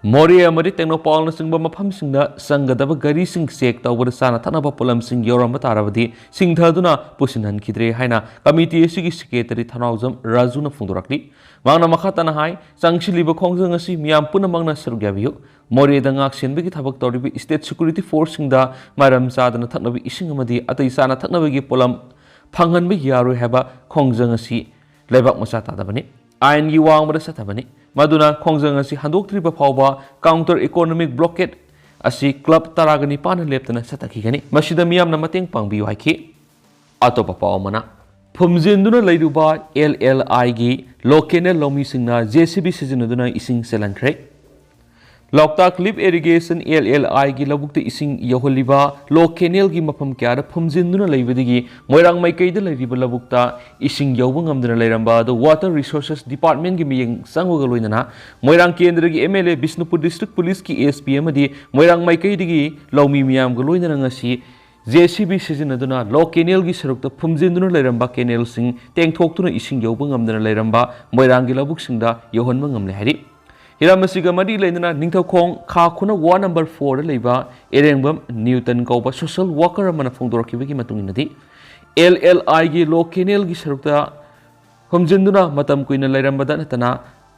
ꯃꯣꯔꯦ ꯑꯃꯗꯤ ꯇꯦꯡꯅꯧꯄꯜꯅꯆꯤꯡꯕ ꯃꯐꯝꯁꯤꯡꯗ ꯆꯪꯒꯗꯕ ꯒꯥꯔꯤꯁꯤꯡ ꯆꯦꯛ ꯇꯧꯕꯗ ꯆꯥꯅ ꯊꯛꯅꯕ ꯄꯣꯠꯂꯝꯁꯤꯡ ꯌꯧꯔꯝꯕ ꯇꯥꯔꯕꯗꯤ ꯁꯤꯡꯊꯗꯨꯅ ꯄꯨꯁꯤꯟꯍꯟꯈꯤꯗ꯭ꯔꯦ ꯍꯥꯏꯅ ꯀꯃꯤꯇꯤ ꯑꯁꯤꯒꯤ ꯁꯦꯀ꯭ꯔꯦꯇꯔꯤ ꯊꯅꯥꯎꯖꯝ ꯔꯥꯖꯨꯅ ꯐꯣꯡꯗꯣꯔꯛꯂꯤ꯫ ꯃꯍꯥꯛꯅ ꯃꯈꯥ ꯇꯥꯅ ꯍꯥꯏ, ꯆꯪꯁꯤꯜꯂꯤꯕ ꯈꯣꯡꯖꯪ ꯑꯁꯤ ꯃꯤꯌꯥꯝ ꯄꯨꯝꯅꯃꯛꯅ ꯁꯔꯨꯛ ꯌꯥꯕꯤꯌꯨ꯫ ꯃꯣꯔꯦꯗ ꯉꯥꯛ ꯁꯦꯟꯕꯒꯤ ꯊꯕꯛ ꯇꯧꯔꯤꯕ state security forceꯁꯤꯡꯗ ꯃꯔꯝ ꯆꯥꯗꯅ ꯊꯛꯅꯕ ꯏꯁꯤꯡ ꯑꯃꯗꯤ ꯑꯇꯩ ꯆꯥꯅ ꯊꯛꯅꯕꯒꯤ ꯄꯣꯠꯂꯝ ꯐꯪꯍꯟꯕ ꯌꯥꯔꯣꯏ ꯍꯥꯏꯕ ꯈꯣꯡꯖꯪ ꯑꯁꯤ ꯂꯩꯕꯥꯛ ꯃꯆꯥ ꯇꯥꯗꯕꯅꯤ, ꯑꯥꯏꯟꯒꯤ ꯋꯥꯡꯃꯗ ꯆꯠꯇꯕꯅꯤ꯫ ꯃꯗꯨꯅ ꯈꯣꯡꯖꯪ ꯑꯁꯤ ꯍꯟꯗꯣꯛꯇ꯭ꯔꯤꯕ ꯐꯥꯎꯕ counter economic blockade ꯑꯁꯤ club ꯇꯔꯥꯒ ꯅꯤꯄꯥꯟꯅ ꯂꯦꯞꯇꯅ ꯆꯠꯊꯈꯤꯒꯅꯤ꯫ ꯃꯁꯤꯗ ꯃꯤꯌꯥꯝꯅ ꯃꯇꯦꯡ ꯄꯥꯡꯕꯤꯌꯨ ꯍꯥꯏꯈꯤ꯫ ꯑꯇꯣꯞꯄ ꯄꯥꯎ ꯑꯃꯅ, ꯐꯨꯝꯖꯤꯟꯗꯨꯅ ꯂꯩꯔꯨꯕ LLIꯒꯤ Lower Canal ꯂꯧꯃꯤꯁꯤꯡꯅ JCB ꯁꯤꯖꯤꯟꯅꯗꯨꯅ ꯏꯁꯤꯡ ꯆꯦꯜꯍꯟꯈ꯭ꯔꯦ꯫ ꯂꯣꯛꯇꯥꯛ Lift Irrigation LLIꯒꯤ ꯂꯧꯕꯨꯛꯇ ꯏꯁꯤꯡ ꯌꯧꯍꯜꯂꯤꯕ Lower Canalꯒꯤ ꯃꯐꯝ ꯀꯌꯥꯗ ꯐꯨꯝꯖꯤꯟꯗꯨꯅ ꯂꯩꯕꯗꯒꯤ ꯃꯣꯏꯔꯥꯡ ꯃꯥꯏꯀꯩꯗ ꯂꯩꯔꯤꯕ ꯂꯧꯕꯨꯛꯇ ꯏꯁꯤꯡ ꯌꯧꯕ ꯉꯝꯗꯅ ꯂꯩꯔꯝꯕ ꯑꯗꯨ Water Resources Departmentꯒꯤ ꯃꯤꯠꯌꯦꯡ ꯆꯪꯕꯒ ꯂꯣꯏꯅꯅ ꯃꯣꯏꯔꯥꯡ ꯀꯦꯟꯗ꯭ꯔꯒꯤ MLA, ꯕꯤꯁꯅꯨꯄꯨꯔ District Policeꯀꯤ SP ꯑꯃꯗꯤ ꯃꯣꯏꯔꯥꯡ ꯃꯥꯏꯀꯩꯗꯒꯤ ꯂꯧꯃꯤ ꯃꯤꯌꯥꯝꯒ ꯂꯣꯏꯅꯅ ꯉꯁꯤ JCB ꯁꯤꯖꯤꯟꯅꯗꯨꯅ Lower Canalꯒꯤ ꯁꯔꯨꯛꯇ ꯐꯨꯝꯖꯤꯟꯗꯨꯅ ꯂꯩꯔꯝꯕ canalꯁꯤꯡ ꯇꯦꯡꯊꯣꯛꯇꯨꯅ ꯏꯁꯤꯡ ꯌꯧꯕ ꯉꯝꯗꯅ ꯂꯩꯔꯝꯕ ꯃꯣꯏꯔꯥꯡꯒꯤ ꯂꯧꯕꯨꯛꯁꯤꯡꯗ ꯌꯧꯍꯟꯕ ꯉꯝꯂꯦ ꯍꯥꯏꯔꯤ꯫ ꯍꯤꯔꯝ ꯑꯁꯤꯒ ꯃꯔꯤ ꯂꯩꯅꯅ ꯅꯤꯡꯊꯧꯈꯣꯡ ꯈꯥ ꯈꯨꯅꯧ ward number fourꯗ ꯂꯩꯕ ꯏꯔꯦꯡꯕꯝ ꯅ꯭ꯌꯨꯇꯟ ꯀꯧꯕ social worker ꯑꯃꯅ ꯐꯣꯡꯗꯣꯔꯛꯈꯤꯕꯒꯤ ꯃꯇꯨꯡ ꯏꯟꯅꯗꯤ, LLIꯒꯤ Lower Canalꯒꯤ ꯁꯔꯨꯛꯇ ꯐꯨꯝꯖꯤꯟꯗꯨꯅ ꯃꯇꯝ ꯀꯨꯏꯅ ꯂꯩꯔꯝꯕꯗ ꯅꯠꯇꯅ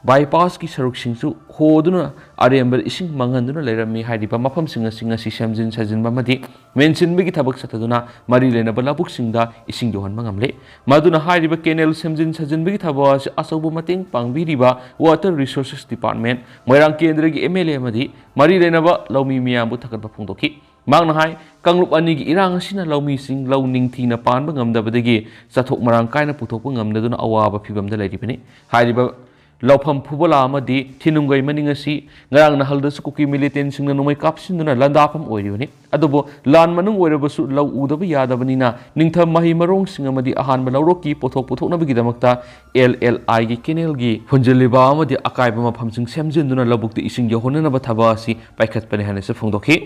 bypassꯀꯤ ꯁꯔꯨꯛꯁꯤꯡꯁꯨ ꯍꯣꯗꯨꯅ ꯑꯔꯦꯝꯕꯗ ꯏꯁꯤꯡ ꯃꯥꯡꯍꯟꯗꯨꯅ ꯂꯩꯔꯝꯃꯤ꯫ ꯍꯥꯏꯔꯤꯕ ꯃꯐꯝꯁꯤꯡ ꯑꯁꯤꯡ ꯑꯁꯤ ꯁꯦꯝꯖꯤꯟ ꯁꯥꯖꯤꯟꯕ ꯑꯃꯗꯤ ꯃꯦꯟꯁꯤꯟꯕꯒꯤ ꯊꯕꯛ ꯆꯠꯊꯗꯨꯅ ꯃꯔꯤ ꯂꯩꯅꯕ ꯂꯧꯕꯨꯛꯁꯤꯡꯗ ꯏꯁꯤꯡ ꯌꯧꯍꯟꯕ ꯉꯝꯂꯦ꯫ ꯃꯗꯨꯅ ꯍꯥꯏꯔꯤꯕ canal ꯁꯦꯝꯖꯤꯟ ꯁꯥꯖꯤꯟꯕꯒꯤ ꯊꯕꯛ ꯑꯁꯤ ꯑꯆꯧꯕ ꯃꯇꯦꯡ ꯄꯥꯡꯕꯤꯔꯤꯕ Water Resources Department, ꯃꯣꯏꯔꯥꯡ ꯀꯦꯟꯗ꯭ꯔꯒꯤ MLA ꯑꯃꯗꯤ ꯃꯔꯤ ꯂꯩꯅꯕ ꯂꯧꯃꯤ ꯃꯤꯌꯥꯝꯕꯨ ꯊꯥꯒꯠꯄ ꯐꯣꯡꯗꯣꯛꯈꯤ꯫ ꯃꯍꯥꯛꯅ ꯍꯥꯏ, ꯀꯥꯡꯂꯨꯞ ꯑꯅꯤꯒꯤ ꯏꯔꯥꯡ ꯑꯁꯤꯅ ꯂꯧꯃꯤꯁꯤꯡ ꯂꯧ ꯅꯤꯡꯊꯤꯅ ꯄꯥꯟꯕ ꯉꯝꯗꯕꯗꯒꯤ ꯆꯥꯊꯣꯛ ꯃꯔꯥꯡ ꯀꯥꯏꯅ ꯄꯨꯊꯣꯛꯄ ꯉꯝꯗꯗꯨꯅ ꯑꯋꯥꯕ ꯐꯤꯚꯝꯗ ꯂꯩꯔꯤꯕꯅꯤ꯫ ꯍꯥꯏꯔꯤꯕ ꯂꯧꯐꯝ ꯐꯨꯕꯂꯥ ꯑꯃꯗꯤ ꯊꯤꯅꯨꯡꯒꯩ ꯃꯅꯤꯡ ꯑꯁꯤ ꯉꯔꯥꯡ ꯅꯍꯥꯜꯗꯁꯨ ꯀꯨꯀꯤ militantꯁꯤꯡꯅ ꯅꯣꯡꯃꯩ ꯀꯥꯞꯁꯤꯟꯗꯨꯅ ꯂꯥꯟꯗꯥꯐꯝ ꯑꯣꯏꯔꯤꯕꯅꯤ꯫ ꯑꯗꯨꯕꯨ ꯂꯥꯟ ꯃꯅꯨꯡ ꯑꯣꯏꯔꯕꯁꯨ ꯂꯧ ꯎꯗꯕ ꯌꯥꯗꯕꯅꯤꯅ ꯅꯤꯡꯊꯝ ꯃꯍꯩ ꯃꯔꯣꯡꯁꯤꯡ ꯑꯃꯗꯤ ꯑꯍꯥꯟꯕ ꯂꯧꯔꯣꯛꯀꯤ ꯄꯣꯠꯊꯣꯛ ꯄꯨꯊꯣꯛꯅꯕꯒꯤꯗꯃꯛꯇ LLIꯒꯤ canalꯒꯤ ꯍꯨꯟꯖꯤꯜꯂꯤꯕ ꯑꯃꯗꯤ ꯑꯀꯥꯏꯕ ꯃꯐꯝꯁꯤꯡ ꯁꯦꯝꯖꯤꯟꯗꯨꯅ ꯂꯧꯕꯨꯛꯇ ꯏꯁꯤꯡ ꯌꯧꯍꯟꯅꯅꯕ ꯊꯕꯛ ꯑꯁꯤ ꯄꯥꯏꯈꯠꯄꯅꯤ ꯍꯥꯏꯅꯁꯨ ꯐꯣꯡꯗꯣꯛꯈꯤ꯫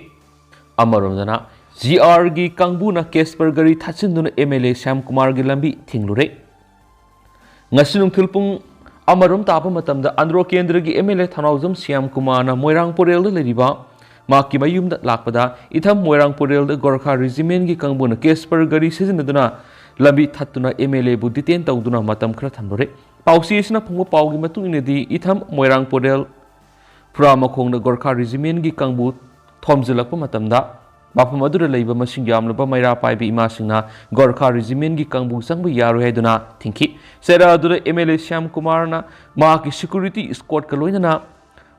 ꯑꯃꯔꯣꯝꯗꯅ, GRꯒꯤ ꯀꯥꯡꯕꯨꯅ Casper ꯒꯥꯔꯤ ꯊꯥꯠꯆꯤꯟꯗꯨꯅ MLA ꯁ꯭ꯌꯥꯝꯀꯨꯃꯥꯔꯒꯤ ꯂꯝꯕꯤ ꯊꯤꯡꯂꯨꯔꯦ꯫ ꯉꯁꯤ ꯅꯨꯡꯊꯤꯜ ꯄꯨꯡ ꯑꯃꯔꯣꯝ ꯇꯥꯕ ꯃꯇꯝꯗ ꯑꯟꯗ꯭ꯔꯣ ꯀꯦꯟꯗ꯭ꯔꯒꯤ M L A ꯊꯧꯅꯥꯎꯖꯝ ꯁ꯭ꯌꯥꯝ ꯀꯨꯃꯥꯔꯅ ꯃꯣꯏꯔꯥꯡ ꯄꯣꯔꯦꯜꯗ ꯂꯩꯔꯤꯕ ꯃꯍꯥꯛꯀꯤ ꯃꯌꯨꯝꯗ ꯂꯥꯛꯄꯗ ꯏꯊꯝ ꯃꯣꯏꯔꯥꯡ ꯄꯣꯔꯦꯜꯗ ꯒꯣꯔꯈꯥ ꯔꯤꯖꯤꯃꯦꯟꯒꯤ ꯀꯥꯡꯕꯨꯅ ꯀꯦꯁꯄꯔ ꯒꯥꯔꯤ ꯁꯤꯖꯤꯟꯅꯗꯨꯅ ꯂꯝꯕꯤ ꯊꯠꯇꯨꯅ M L A ꯕꯨ detain ꯇꯧꯗꯨꯅ ꯃꯇꯝ ꯈꯔ ꯊꯝꯂꯨꯔꯦ꯫ ꯄꯥꯎꯆꯦ ꯑꯁꯤꯅ ꯐꯪꯕ ꯄꯥꯎꯒꯤ ꯃꯇꯨꯡ ꯏꯟꯅꯗꯤ ꯏꯊꯝ ꯃꯣꯏꯔꯥꯡ ꯄꯣꯔꯦꯜ ꯐꯨꯔꯥ ꯃꯈꯣꯡꯗ ꯒꯣꯔꯈꯥ ꯔꯤꯖꯤꯃꯦꯟꯒꯤ ꯀꯥꯡꯕꯨ ꯊꯣꯝꯖꯤꯜꯂꯛꯄ ꯃꯇꯝꯗ ꯃꯐꯝ ꯑꯗꯨꯗ ꯂꯩꯕ ꯃꯁꯤꯡ ꯌꯥꯝꯂꯕ ꯃꯩꯔꯥ ꯄꯥꯏꯕꯤ ꯏꯃꯥꯁꯤꯡꯅ ꯒꯣꯔꯈꯥ ꯔꯤꯖꯤꯃꯦꯟꯒꯤ ꯀꯥꯡꯕꯨ ꯆꯪꯕ ꯌꯥꯔꯣꯏ ꯍꯥꯏꯗꯨꯅ ꯊꯤꯡꯈꯤ꯫ ꯆꯩꯔꯥ ꯑꯗꯨꯗ M L A ꯁ꯭ꯌꯥꯝ ꯀꯨꯃꯥꯔꯅ ꯃꯍꯥꯛꯀꯤ security escort ꯀ ꯂꯣꯏꯅꯅ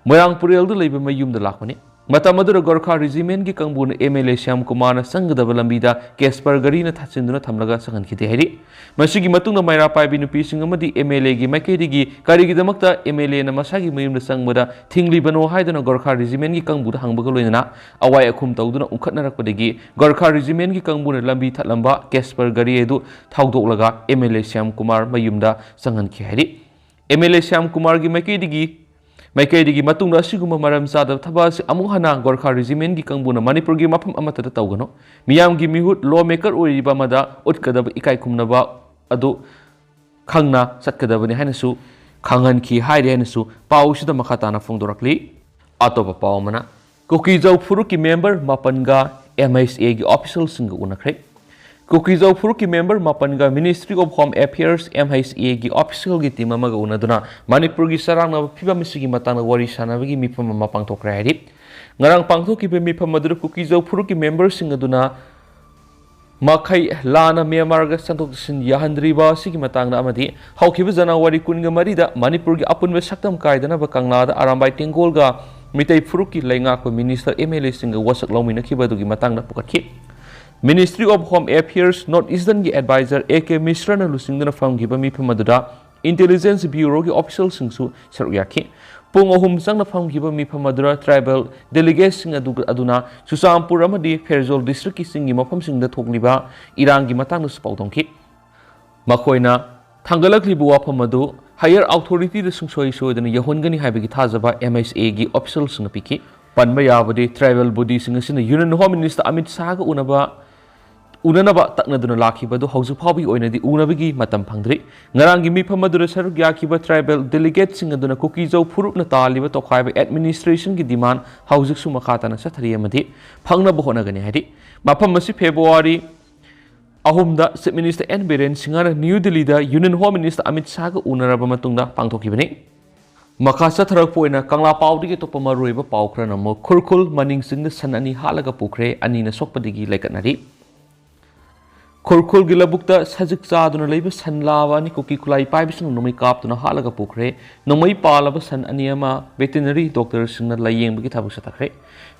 ꯃꯣꯏꯔꯥꯡ ꯄꯨꯔꯦꯜꯗ ꯂꯩꯕ ꯃꯌꯨꯝꯗ ꯂꯥꯛꯄꯅꯤ꯫ ꯃꯇꯝ ꯑꯗꯨꯗ ꯒꯣꯔꯈꯥ ꯔꯤꯖꯤꯃꯦꯟꯒꯤ ꯀꯥꯡꯕꯨꯅ M L A ꯁ꯭ꯌꯥꯝ ꯀꯨꯃꯥꯔꯅ ꯆꯪꯒꯗꯕ ꯂꯝꯕꯤꯗ ꯀꯦꯁꯄꯔ ꯒꯥꯔꯤꯅ ꯊꯥꯠꯆꯤꯟꯗꯨꯅ ꯊꯝꯂꯒ ꯆꯪꯍꯟꯈꯤꯗꯦ ꯍꯥꯏꯔꯤ꯫ ꯃꯁꯤꯒꯤ ꯃꯇꯨꯡꯗ ꯃꯩꯔꯥ ꯄꯥꯏꯕꯤ ꯅꯨꯄꯤꯁꯤꯡ ꯑꯃꯗꯤ M L A ꯒꯤ ꯃꯥꯏꯀꯩꯗꯒꯤ ꯀꯔꯤꯒꯤꯗꯃꯛꯇ M L A ꯅ ꯃꯁꯥꯒꯤ ꯃꯌꯨꯝꯗ ꯆꯪꯕꯗ ꯊꯤꯡꯂꯤꯕꯅꯣ ꯍꯥꯏꯗꯨꯅ ꯒꯣꯔꯈꯥ ꯔꯤꯖꯤꯃꯦꯟꯒꯤ ꯀꯥꯡꯕꯨꯗ ꯍꯪꯕꯒ ꯂꯣꯏꯅꯅ ꯑꯋꯥꯏ ꯑꯈꯨꯝ ꯇꯧꯗꯨꯅ ꯎꯪꯈꯠꯅꯔꯛꯄꯗꯒꯤ ꯒꯣꯔꯈꯥ ꯔꯤꯖꯤꯃꯦꯟꯒꯤ ꯀꯥꯡꯕꯨꯅ ꯂꯝꯕꯤ ꯊꯠꯂꯝꯕ ꯀꯦꯁꯄꯔ ꯒꯥꯔꯤ ꯑꯗꯨ ꯊꯧꯗꯣꯛꯂꯒ M L A Shyam Kumar ꯃꯌꯨꯝꯗ ꯆꯪꯍꯟꯈꯤ ꯍꯥꯏꯔꯤ꯫ M L A ꯁ꯭ꯌꯥꯝ ꯀꯨꯃꯥꯔꯒꯤ ꯃꯥꯏꯀꯩꯗꯒꯤ ꯃꯥꯏꯀꯩꯗꯒꯤ ꯃꯇꯨꯡꯗ ꯑꯁꯤꯒꯨꯝꯕ ꯃꯔꯝ ꯆꯥꯗꯕ ꯊꯕꯛ ꯑꯁꯤ ꯑꯃꯨꯛ ꯍꯟꯅ ꯒꯣꯔꯈꯥ ꯔꯤꯖꯤꯃꯦꯟꯒꯤ ꯀꯥꯡꯕꯨꯅ ꯃꯅꯤꯄꯨꯔꯒꯤ ꯃꯐꯝ ꯑꯃꯠꯇꯗ ꯇꯧꯒꯅꯨ꯫ ꯃꯤꯌꯥꯝꯒꯤ ꯃꯤꯍꯨꯠ law maker ꯑꯣꯏꯔꯤꯕ ꯑꯃꯗ ꯎꯠꯀꯗꯕ ꯏꯀꯥꯏ ꯈꯨꯝꯅꯕ ꯑꯗꯨ ꯈꯪꯅ ꯆꯠꯀꯗꯕꯅꯤ ꯍꯥꯏꯅꯁꯨ ꯈꯪꯍꯟꯈꯤ ꯍꯥꯏꯔꯤ ꯍꯥꯏꯅꯁꯨ ꯄꯥꯎꯁꯤꯗ ꯃꯈꯥ ꯇꯥꯅ ꯐꯣꯡꯗꯣꯔꯛꯂꯤ꯫ ꯑꯇꯣꯞꯄ ꯄꯥꯎ ꯑꯃꯅ, ꯀꯨꯀꯤꯖꯧ ꯐꯨꯔꯨꯞꯀꯤ member ꯃꯥꯄꯟꯒ M H A ꯒꯤ official ꯁꯤꯡꯒ ꯎꯅꯈ꯭ꯔꯦ꯫ ꯀꯨꯀꯤꯖꯧ ꯐꯨꯔꯨꯞꯀꯤ member ꯃꯥꯄꯟꯒ Ministry of Home Affairs, M H A ꯒꯤ official ꯒꯤ team ꯑꯃꯒ ꯎꯅꯗꯨꯅ ꯃꯅꯤꯄꯨꯔꯒꯤ ꯆꯔꯥꯡꯅꯕ ꯐꯤꯕꯝ ꯑꯁꯤꯒꯤ ꯃꯇꯥꯡꯗ ꯋꯥꯔꯤ ꯁꯥꯟꯅꯕꯒꯤ ꯃꯤꯐꯝ ꯑꯃ ꯄꯥꯡꯊꯣꯛꯈ꯭ꯔꯦ ꯍꯥꯏꯔꯤ꯫ ꯉꯔꯥꯡ ꯄꯥꯡꯊꯣꯛꯈꯤꯕ ꯃꯤꯐꯝ ꯑꯗꯨꯗ ꯀꯨꯀꯤꯖꯧ ꯐꯨꯔꯨꯞꯀꯤ member ꯁꯤꯡ ꯑꯗꯨꯅ ꯃꯈꯩ ꯂꯥꯟꯅ ꯃ꯭ꯌꯥꯟꯃꯥꯔꯒ ꯆꯪꯊꯣꯛ ꯆꯠꯁꯤꯟ ꯌꯥꯍꯟꯗ꯭ꯔꯤꯕ ꯑꯁꯤꯒꯤ ꯃꯇꯥꯡꯗ ꯑꯃꯗꯤ ꯍꯧꯈꯤꯕ ꯖꯅꯋꯥꯔꯤ ꯀꯨꯟꯒ ꯃꯔꯤꯗ ꯃꯅꯤꯄꯨꯔꯒꯤ ꯑꯄꯨꯟꯕ ꯁꯛꯇꯝ ꯀꯥꯏꯗꯅꯕ ꯀꯪꯂꯥꯗ ꯑꯔꯥꯝꯕꯥꯏ ꯇꯦꯡꯒꯣꯜꯒ ꯃꯤꯇꯩ ꯐꯨꯔꯨꯞꯀꯤ ꯂꯩꯉꯥꯛꯄ minister, M L A ꯁꯤꯡꯒ ꯋꯥꯁꯛ ꯂꯧꯃꯤꯟꯅꯈꯤꯕ ꯑꯗꯨꯒꯤ ꯃꯇꯥꯡꯗ ꯄꯨꯈꯠꯈꯤ꯫ Ministry of Home Affairs North Eastern ꯒꯤ advisor A K ꯃꯤꯁ꯭ꯔꯅ ꯂꯨꯆꯤꯡꯗꯨꯅ ꯐꯝꯈꯤꯕ ꯃꯤꯐꯝ ꯑꯗꯨꯗ Intelligence Bureau ꯒꯤ official ꯁꯤꯡꯁꯨ ꯁꯔꯨꯛ ꯌꯥꯈꯤ꯫ ꯄꯨꯡ ꯑꯍꯨꯝ ꯆꯪꯅ ꯐꯝꯈꯤꯕ ꯃꯤꯐꯝ ꯑꯗꯨꯗ tribal delegates ꯁꯤꯡ ꯑꯗꯨ, ꯑꯗꯨꯅ ꯆꯨꯔꯆꯥꯟꯄꯨꯔ ꯑꯃꯗꯤ ꯐꯦꯔꯖꯣꯜ district ꯀꯤ ꯆꯤꯡꯒꯤ ꯃꯐꯝꯁꯤꯡꯗ ꯊꯣꯛꯂꯤꯕ ꯏꯔꯥꯡꯒꯤ ꯃꯇꯥꯡꯗꯁꯨ ꯄꯥꯎꯗꯝꯈꯤ꯫ ꯃꯈꯣꯏꯅ ꯊꯥꯡꯒꯠꯂꯛꯂꯤꯕ ꯋꯥꯐꯝ ꯑꯗꯨ higher authority ꯗ ꯁꯨꯡꯁꯣꯏ ꯁꯣꯏꯗꯅ ꯌꯧꯍꯟꯒꯅꯤ ꯍꯥꯏꯕꯒꯤ ꯊꯥꯖꯕ M H A ꯒꯤ official ꯁꯤꯡꯅ ꯄꯤꯈꯤ꯫ ꯄꯟꯕ ꯌꯥꯕꯗꯤ tribal body ꯁꯤꯡ ꯑꯁꯤꯅ Union Home Minister ꯑꯃꯤꯠ ꯁꯥꯍꯒ ꯎꯅꯕ ꯎꯅꯅꯕ ꯇꯛꯅꯗꯨꯅ ꯂꯥꯛꯈꯤꯕ ꯑꯗꯨ ꯍꯧꯖꯤꯛ ꯐꯥꯎꯕꯒꯤ ꯑꯣꯏꯅꯗꯤ ꯎꯅꯕꯒꯤ ꯃꯇꯝ ꯐꯪꯗ꯭ꯔꯤ꯫ ꯉꯔꯥꯡꯒꯤ ꯃꯤꯐꯝ ꯑꯗꯨꯗ ꯁꯔꯨꯛ ꯌꯥꯈꯤꯕ tribal delegateꯁꯤꯡ ꯑꯗꯨꯅ ꯀꯨꯀꯤꯖꯧ ꯐꯨꯔꯨꯞꯅ ꯇꯥꯜꯂꯤꯕ ꯇꯣꯈꯥꯏꯕ administrationꯒꯤ demand ꯍꯧꯖꯤꯛꯁꯨ ꯃꯈꯥ ꯇꯥꯅ ꯆꯠꯊꯔꯤ ꯑꯃꯗꯤ ꯐꯪꯅꯕ ꯍꯣꯠꯅꯒꯅꯤ ꯍꯥꯏꯔꯤ꯫ ꯃꯐꯝ ꯑꯁꯤ February ꯑꯍꯨꯝꯗ Chief Minister N ꯕꯤꯔꯦꯟ ꯁꯤꯡꯍꯅ ꯅ꯭ꯌꯨ ꯗꯤꯜꯂꯤꯗ Union Home Minister ꯑꯃꯤꯠ ꯁꯥꯍꯒ ꯎꯅꯔꯕ ꯃꯇꯨꯡꯗ ꯄꯥꯡꯊꯣꯛꯈꯤꯕꯅꯤ꯫ ꯃꯈꯥ ꯆꯠꯊꯔꯛꯄ ꯑꯣꯏꯅ ꯀꯪꯂꯥ ꯄꯥꯎꯗꯒꯤ ꯑꯇꯣꯞꯄ ꯃꯔꯨꯑꯣꯏꯕ ꯄꯥꯎ ꯈꯔꯅ ꯑꯃꯨꯛ ꯈꯨꯔꯈꯨꯜ ꯃꯅꯤꯡ ꯆꯤꯡꯗ ꯁꯟ ꯑꯅꯤ ꯍꯥꯠꯂꯒ ꯄꯨꯈ꯭ꯔꯦ, ꯑꯅꯤꯅ ꯁꯣꯛꯄꯗꯒꯤ ꯂꯩꯀꯠꯅꯔꯤ꯫ ꯈꯨꯔꯈꯨꯜꯒꯤ ꯂꯧꯕꯨꯛꯇ ꯁꯖꯤꯛ ꯆꯥꯗꯨꯅ ꯂꯩꯕ ꯁꯟ ꯂꯥꯕ ꯑꯅꯤ ꯀꯨꯀꯤ ꯈꯨꯠꯂꯥꯏ ꯄꯥꯏꯕꯁꯤꯡꯅ ꯅꯣꯡꯃꯩ ꯀꯥꯞꯇꯨꯅ ꯍꯥꯠꯂꯒ ꯄꯨꯈ꯭ꯔꯦ꯫ ꯅꯣꯡꯃꯩ ꯄꯥꯜꯂꯕ ꯁꯟ ꯑꯅꯤ ꯑꯃ veterinary doctorꯁꯤꯡꯅ ꯂꯥꯌꯦꯡꯕꯒꯤ ꯊꯕꯛ ꯆꯠꯊꯈ꯭ꯔꯦ꯫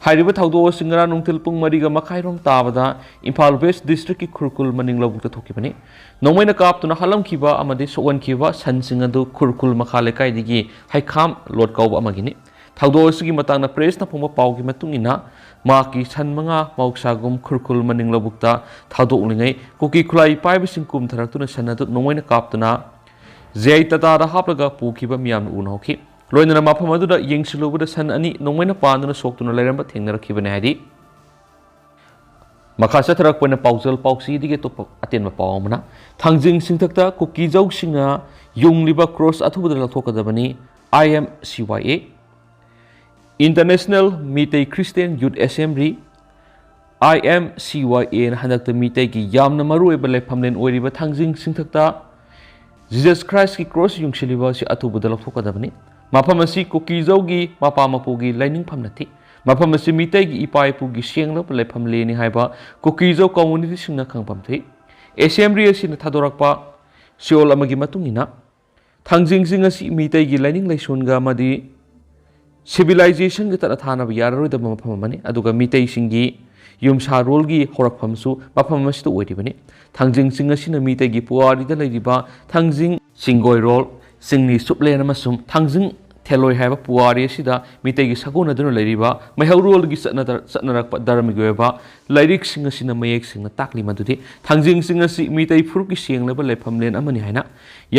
ꯍꯥꯏꯔꯤꯕ ꯊꯧꯗꯣꯛ ꯑꯁꯤ ꯉꯔꯥꯡ ꯅꯨꯡꯊꯤꯜ ꯄꯨꯡ ꯃꯔꯤꯒ ꯃꯈꯥꯏꯔꯣꯝ ꯇꯥꯕꯗ ꯏꯝꯐꯥꯜ West Districtꯀꯤ ꯈꯨꯔꯈꯨꯜ ꯃꯅꯤꯡ ꯂꯧꯕꯨꯛꯇ ꯊꯣꯛꯈꯤꯕꯅꯤ꯫ ꯅꯣꯡꯃꯩꯅ ꯀꯥꯞꯇꯨꯅ ꯍꯥꯠꯂꯝꯈꯤꯕ ꯑꯃꯗꯤ ꯁꯣꯛꯍꯟꯈꯤꯕ ꯁꯟꯁꯤꯡ ꯑꯗꯨ ꯈꯨꯔꯈꯨꯜ ꯃꯈꯥ ꯂꯩꯀꯥꯏꯗꯒꯤ ꯍꯩꯈꯥꯝ ꯂꯣꯠ ꯀꯧꯕ ꯑꯃꯒꯤꯅꯤ꯫ ꯊꯧꯗꯣꯛ ꯑꯁꯤꯒꯤ ꯃꯇꯥꯡꯗ pressꯅ ꯐꯣꯡꯕ ꯄꯥꯎꯒꯤ ꯃꯇꯨꯡ ꯏꯟꯅ, ꯃꯍꯥꯛꯀꯤ ꯁꯟ ꯃꯉꯥ ꯃꯍꯧꯁꯥꯒꯨꯝ ꯈꯨꯔꯈꯨꯜ ꯃꯅꯤꯡ ꯂꯧꯕꯨꯛꯇ ꯊꯥꯗꯣꯛꯂꯤꯉꯩ ꯀꯨꯀꯤ ꯈꯨꯠꯂꯥꯏ ꯄꯥꯏꯕꯁꯤꯡ ꯀꯨꯝꯊꯔꯛꯇꯨꯅ ꯁꯟ ꯑꯗꯨ ꯅꯣꯡꯃꯩꯅ ꯀꯥꯞꯇꯨꯅ J I Tataꯗ ꯍꯥꯞꯂꯒ ꯄꯨꯈꯤꯕ ꯃꯤꯌꯥꯝꯅ ꯎꯅꯍꯧꯈꯤ꯫ ꯂꯣꯏꯅꯅ ꯃꯐꯝ ꯑꯗꯨꯗ ꯌꯦꯡꯁꯤꯜꯂꯨꯕꯗ ꯁꯟ ꯑꯅꯤ ꯅꯣꯡꯃꯩꯅ ꯄꯥꯟꯗꯨꯅ ꯁꯣꯛꯇꯨꯅ ꯂꯩꯔꯝꯕ ꯊꯦꯡꯅꯔꯛꯈꯤꯕꯅꯤ ꯍꯥꯏꯔꯤ꯫ ꯃꯈꯥ ꯆꯠꯊꯔꯛꯄ ꯑꯣꯏꯅ ꯄꯥꯎꯖꯦꯜ ꯄꯥꯎꯆꯦꯗꯒꯤ ꯑꯇꯣꯞꯄ ꯑꯇꯦꯟꯕ ꯄꯥꯎ ꯑꯃꯅ, ꯊꯥꯡꯖꯤꯡ ꯁꯤꯡꯊꯛꯇ ꯀꯨꯀꯤꯖꯧꯁꯤꯡꯅ ꯌꯨꯡꯂꯤꯕ cross ꯑꯊꯨꯕꯗ ꯂꯧꯊꯣꯛꯀꯗꯕꯅꯤ, I M C Y A꯫ International Meitei Christian Youth Assembly, I M C Y Aꯅ ꯍꯟꯗꯛꯇ ꯃꯤꯇꯩꯒꯤ ꯌꯥꯝꯅ ꯃꯔꯨꯑꯣꯏꯕ ꯂꯩꯐꯝꯂꯦꯟ ꯑꯣꯏꯔꯤꯕ ꯊꯥꯡꯖꯤꯡ ꯁꯤꯡꯊꯛꯇ Jesus Christꯀꯤ cross ꯌꯨꯡꯁꯤꯜꯂꯤꯕ ꯑꯁꯤ ꯑꯊꯨꯕꯗ ꯂꯧꯊꯣꯛꯀꯗꯕꯅꯤ꯫ ꯃꯐꯝ ꯑꯁꯤ ꯀꯨꯀꯤꯖꯧꯒꯤ ꯃꯄꯥ ꯃꯄꯨꯒꯤ ꯂꯥꯏꯅꯤꯡꯐꯝ ꯅꯠꯇꯦ꯫ ꯃꯐꯝ ꯑꯁꯤ ꯃꯤꯇꯩꯒꯤ ꯏꯄꯥ ꯏꯄꯨꯒꯤ ꯁꯦꯡꯂꯕ ꯂꯩꯐꯝꯂꯦꯟꯅꯤ ꯍꯥꯏꯕ ꯀꯨꯀꯤꯖꯧ communityꯁꯤꯡꯅ ꯈꯪꯐꯝ ꯊꯣꯛꯏ꯫ Assembly ꯑꯁꯤꯅ ꯊꯥꯗꯣꯔꯛꯄ ꯁꯤꯑꯣꯜ ꯑꯃꯒꯤ ꯃꯇꯨꯡ ꯏꯟꯅ, ꯊꯥꯡꯖꯤꯡꯁꯤꯡ ꯑꯁꯤ ꯃꯤꯇꯩꯒꯤ ꯂꯥꯏꯅꯤꯡ ꯂꯥꯏꯁꯣꯟꯒ ꯑꯃꯗꯤ civilizationꯒ ꯇꯠꯅ ꯊꯥꯅꯕ ꯌꯥꯔꯔꯣꯏꯗꯕ ꯃꯐꯝ ꯑꯃꯅꯤ, ꯑꯗꯨꯒ ꯃꯤꯇꯩꯁꯤꯡꯒꯤ ꯌꯨꯝꯁꯥꯔꯣꯜꯒꯤ ꯍꯧꯔꯛꯐꯝꯁꯨ ꯃꯐꯝ ꯑꯁꯤꯗ ꯑꯣꯏꯔꯤꯕꯅꯤ꯫ ꯊꯥꯡꯖꯤꯡꯁꯤꯡ ꯑꯁꯤꯅ ꯃꯤꯇꯩꯒꯤ ꯄꯨꯋꯥꯔꯤꯗ ꯂꯩꯔꯤꯕ ꯊꯥꯡꯖꯤꯡ ꯆꯤꯡꯒꯣꯏꯔꯣꯜ, ꯆꯤꯡꯂꯤ ꯁꯨꯞꯂꯦꯟ ꯑꯃꯁꯨꯡ ꯊꯥꯡꯖꯤꯡ ꯍꯦꯜꯂꯣꯏ ꯍꯥꯏꯕ ꯄꯨꯋꯥꯔꯤ ꯑꯁꯤꯗ ꯃꯤꯇꯩꯒꯤ ꯁꯥꯒꯣꯟꯅꯗꯨꯅ ꯂꯩꯔꯤꯕ ꯃꯩꯍꯧꯔꯣꯜꯒꯤ ꯆꯠꯅꯗ-, ꯆꯠꯅꯔꯛꯄ ꯙꯔꯃꯒꯤ ꯑꯣꯏꯕ ꯂꯥꯏꯔꯤꯛꯁꯤꯡ ꯑꯁꯤꯅ ꯃꯌꯦꯛ ꯁꯦꯡꯅ ꯇꯥꯛꯂꯤ ꯃꯗꯨꯗꯤ ꯊꯥꯡꯖꯤꯡꯁꯤꯡ ꯑꯁꯤ ꯃꯤꯇꯩ ꯐꯨꯔꯨꯞꯀꯤ ꯁꯦꯡꯂꯕ ꯂꯩꯐꯝꯂꯦꯟ ꯑꯃꯅꯤ ꯍꯥꯏꯅ꯫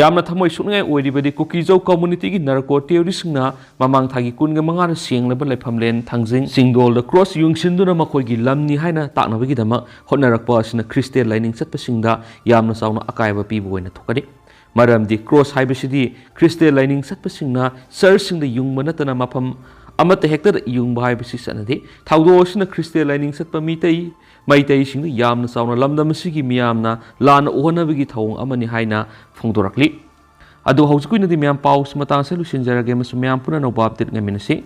ꯌꯥꯝꯅ ꯊꯃꯣꯏ ꯁꯣꯛꯅꯤꯡꯉꯥꯏ ꯑꯣꯏꯔꯤꯕꯗꯤ ꯀꯨꯀꯤꯖꯧ ꯀꯝꯃꯨꯅꯤꯇꯤꯒꯤ ꯅꯥꯔꯀꯣ ꯇꯦꯔꯣꯔꯤꯁꯁꯤꯡꯅ ꯃꯃꯥꯡ ꯊꯥꯒꯤ ꯀꯨꯟꯒ ꯃꯉꯥꯗ ꯁꯦꯡꯂꯕ ꯂꯩꯐꯝꯂꯦꯟ ꯊꯥꯡꯖꯤꯡ ꯆꯤꯡꯗꯣꯜꯗ ꯀ꯭ꯔꯣꯁ ꯌꯨꯡꯁꯤꯟꯗꯨꯅ ꯃꯈꯣꯏꯒꯤ ꯂꯝꯅꯤ ꯍꯥꯏꯅ ꯇꯥꯛꯅꯕꯒꯤꯗꯃꯛ ꯍꯣꯠꯅꯔꯛꯄ ꯑꯁꯤꯅ ꯈ꯭ꯔꯤꯁꯇꯤꯌꯥꯟ ꯂꯥꯏꯅꯤꯡ ꯆꯠꯄꯁꯤꯡꯗ ꯌꯥꯝꯅ ꯆꯥꯎꯅ ꯑꯀꯥꯏꯕ ꯄꯤꯕ ꯑꯣꯏꯅ ꯊꯣꯛꯀꯅꯤ꯫ ꯃꯔꯝꯗꯤ ꯀ꯭ꯔꯣꯁ ꯍꯥꯏꯕꯁꯤꯗꯤ ꯈ꯭ꯔꯤꯁꯇꯤꯌꯥꯟ ꯂꯥꯏꯅꯤꯡ ꯆꯠꯄꯁꯤꯡꯅ ꯆꯔꯆꯁꯤꯡꯗ ꯌꯨꯡꯕ ꯅꯠꯇꯅ ꯃꯐꯝ ꯑꯃꯠꯇ ꯍꯦꯛꯇꯗ ꯌꯨꯡꯕ ꯍꯥꯏꯕꯁꯤ ꯆꯠꯅꯗꯦ꯫ ꯊꯧꯗꯣꯛ ꯑꯁꯤꯅ ꯈ꯭ꯔꯤꯁꯇꯤꯌꯥꯟ ꯂꯥꯏꯅꯤꯡ ꯆꯠꯄ ꯃꯤꯇꯩ, ꯃꯩꯇꯩꯁꯤꯡꯗ ꯌꯥꯝꯅ ꯆꯥꯎꯅ ꯂꯝꯗꯝ ꯑꯁꯤꯒꯤ ꯃꯤꯌꯥꯝꯅ ꯂꯥꯟꯅ ꯎꯍꯟꯅꯕꯒꯤ ꯊꯧꯑꯣꯡ ꯑꯃꯅꯤ ꯍꯥꯏꯅ ꯐꯣꯡꯗꯣꯔꯛꯂꯤ꯫ ꯑꯗꯨ ꯍꯧꯖꯤꯛꯀꯤ ꯑꯣꯏꯅꯗꯤ ꯃꯌꯥꯝ ꯄꯥꯎꯁꯤ ꯃꯇꯥꯡ ꯑꯁꯤꯗ ꯂꯣꯏꯁꯤꯟꯖꯔꯒꯦ ꯑꯃꯁꯨꯡ ꯃꯌꯥꯝ ꯄꯨꯟꯅ ꯑꯅꯧꯕ ꯑꯞꯗꯦꯠ ꯉꯥꯏꯃꯤꯟꯅꯁꯤ꯫